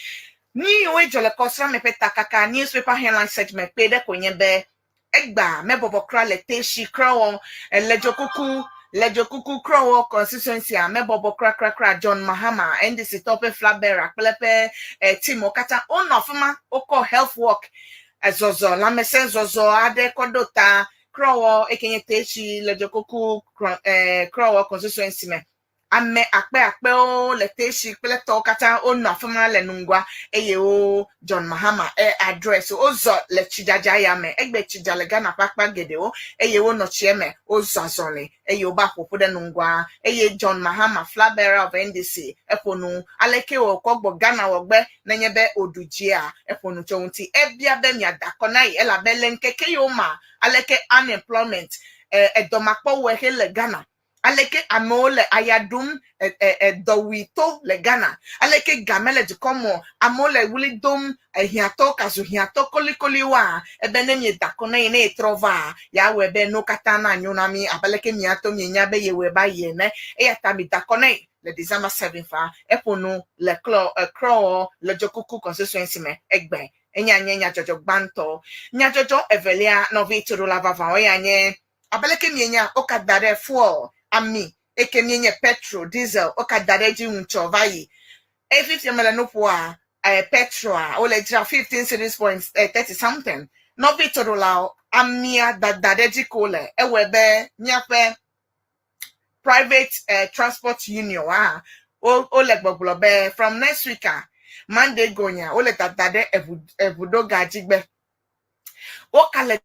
Nu yiwoe dzɔ le kɔsrame ƒe takaka newspaper headline segment kpe ɖe koe nye be egba mebɔbɔ kura le Teshi Krɔwɔ Ledzokuku Ledzokuku Krɔwɔ constituency a mebɔbɔ krakrakra John Mahama NDC tɔ ƒe flag bearer kple eƒe team wo katã wonɔ afi ma wokɔ health work ezɔzɔ lãmesẽ zɔzɔ aɖe kɔ ɖo ta. Krɔwɔ eke nye Teshie Ledzokuku Krɔwɔ constituency me. Ame akpe akpewo le Teshie kple tɔwo katã wonɔ afi ma le nungua eye wo John Mahama e address wozɔ le tsidzadza ya me. Egbe tsi dza le Ghana ƒe akpa geɖewo eye wonɔ tsia me wozɔ azɔli eye wova ƒoƒu ɖe nungua eye John Mahama flag bearer of NDC eƒo nu aleke wòkɔ gbɔ Ghana wɔgbe nenye be wòɖu dzia eƒo nu tso ŋuti. Ebia be miada akɔ na ye elabe le ŋkeke yiwo ma aleke unemployment edɔmakpɔwɔe he le Ghana aleke amewo le aya ɖum edɔwuito le Ghana aleke game le dukɔ me amewo le wli dom ehiãtɔwo kazu hiãtɔ kolikoliwoa ebe ne mieda akɔ na ye ne yetrɔ va yeawɔe be nuwo katã nanyo na mi abe aleke miatɔ mienya be yewɔe va yi ene eya ta mida akɔ na ye le December 7 fa eƒo nu le klɔ Krɔwɔ Ledzokuku constituency me egbe enya nye nyadzɔdzɔ gbãtɔ. Nyadzɔdzɔ evelia nɔvi toɖola vavãwo ya nye abe aleke mienya woka da ɖe fuel ami eke mienye petrol diesel woka da ɖe edzi ŋutsɔ va yi eye fifia mele nu ƒoa petroa wole dzra 15 cedis point 30 something nɔvi toɖolawo amia dada ɖe edzi ko le ewɔe be míaƒe private transport union wa wole gbɔgblɔ be from next week a Monday gonya wole dada ɖe eʋu eʋuɖoga dzi gbe woka le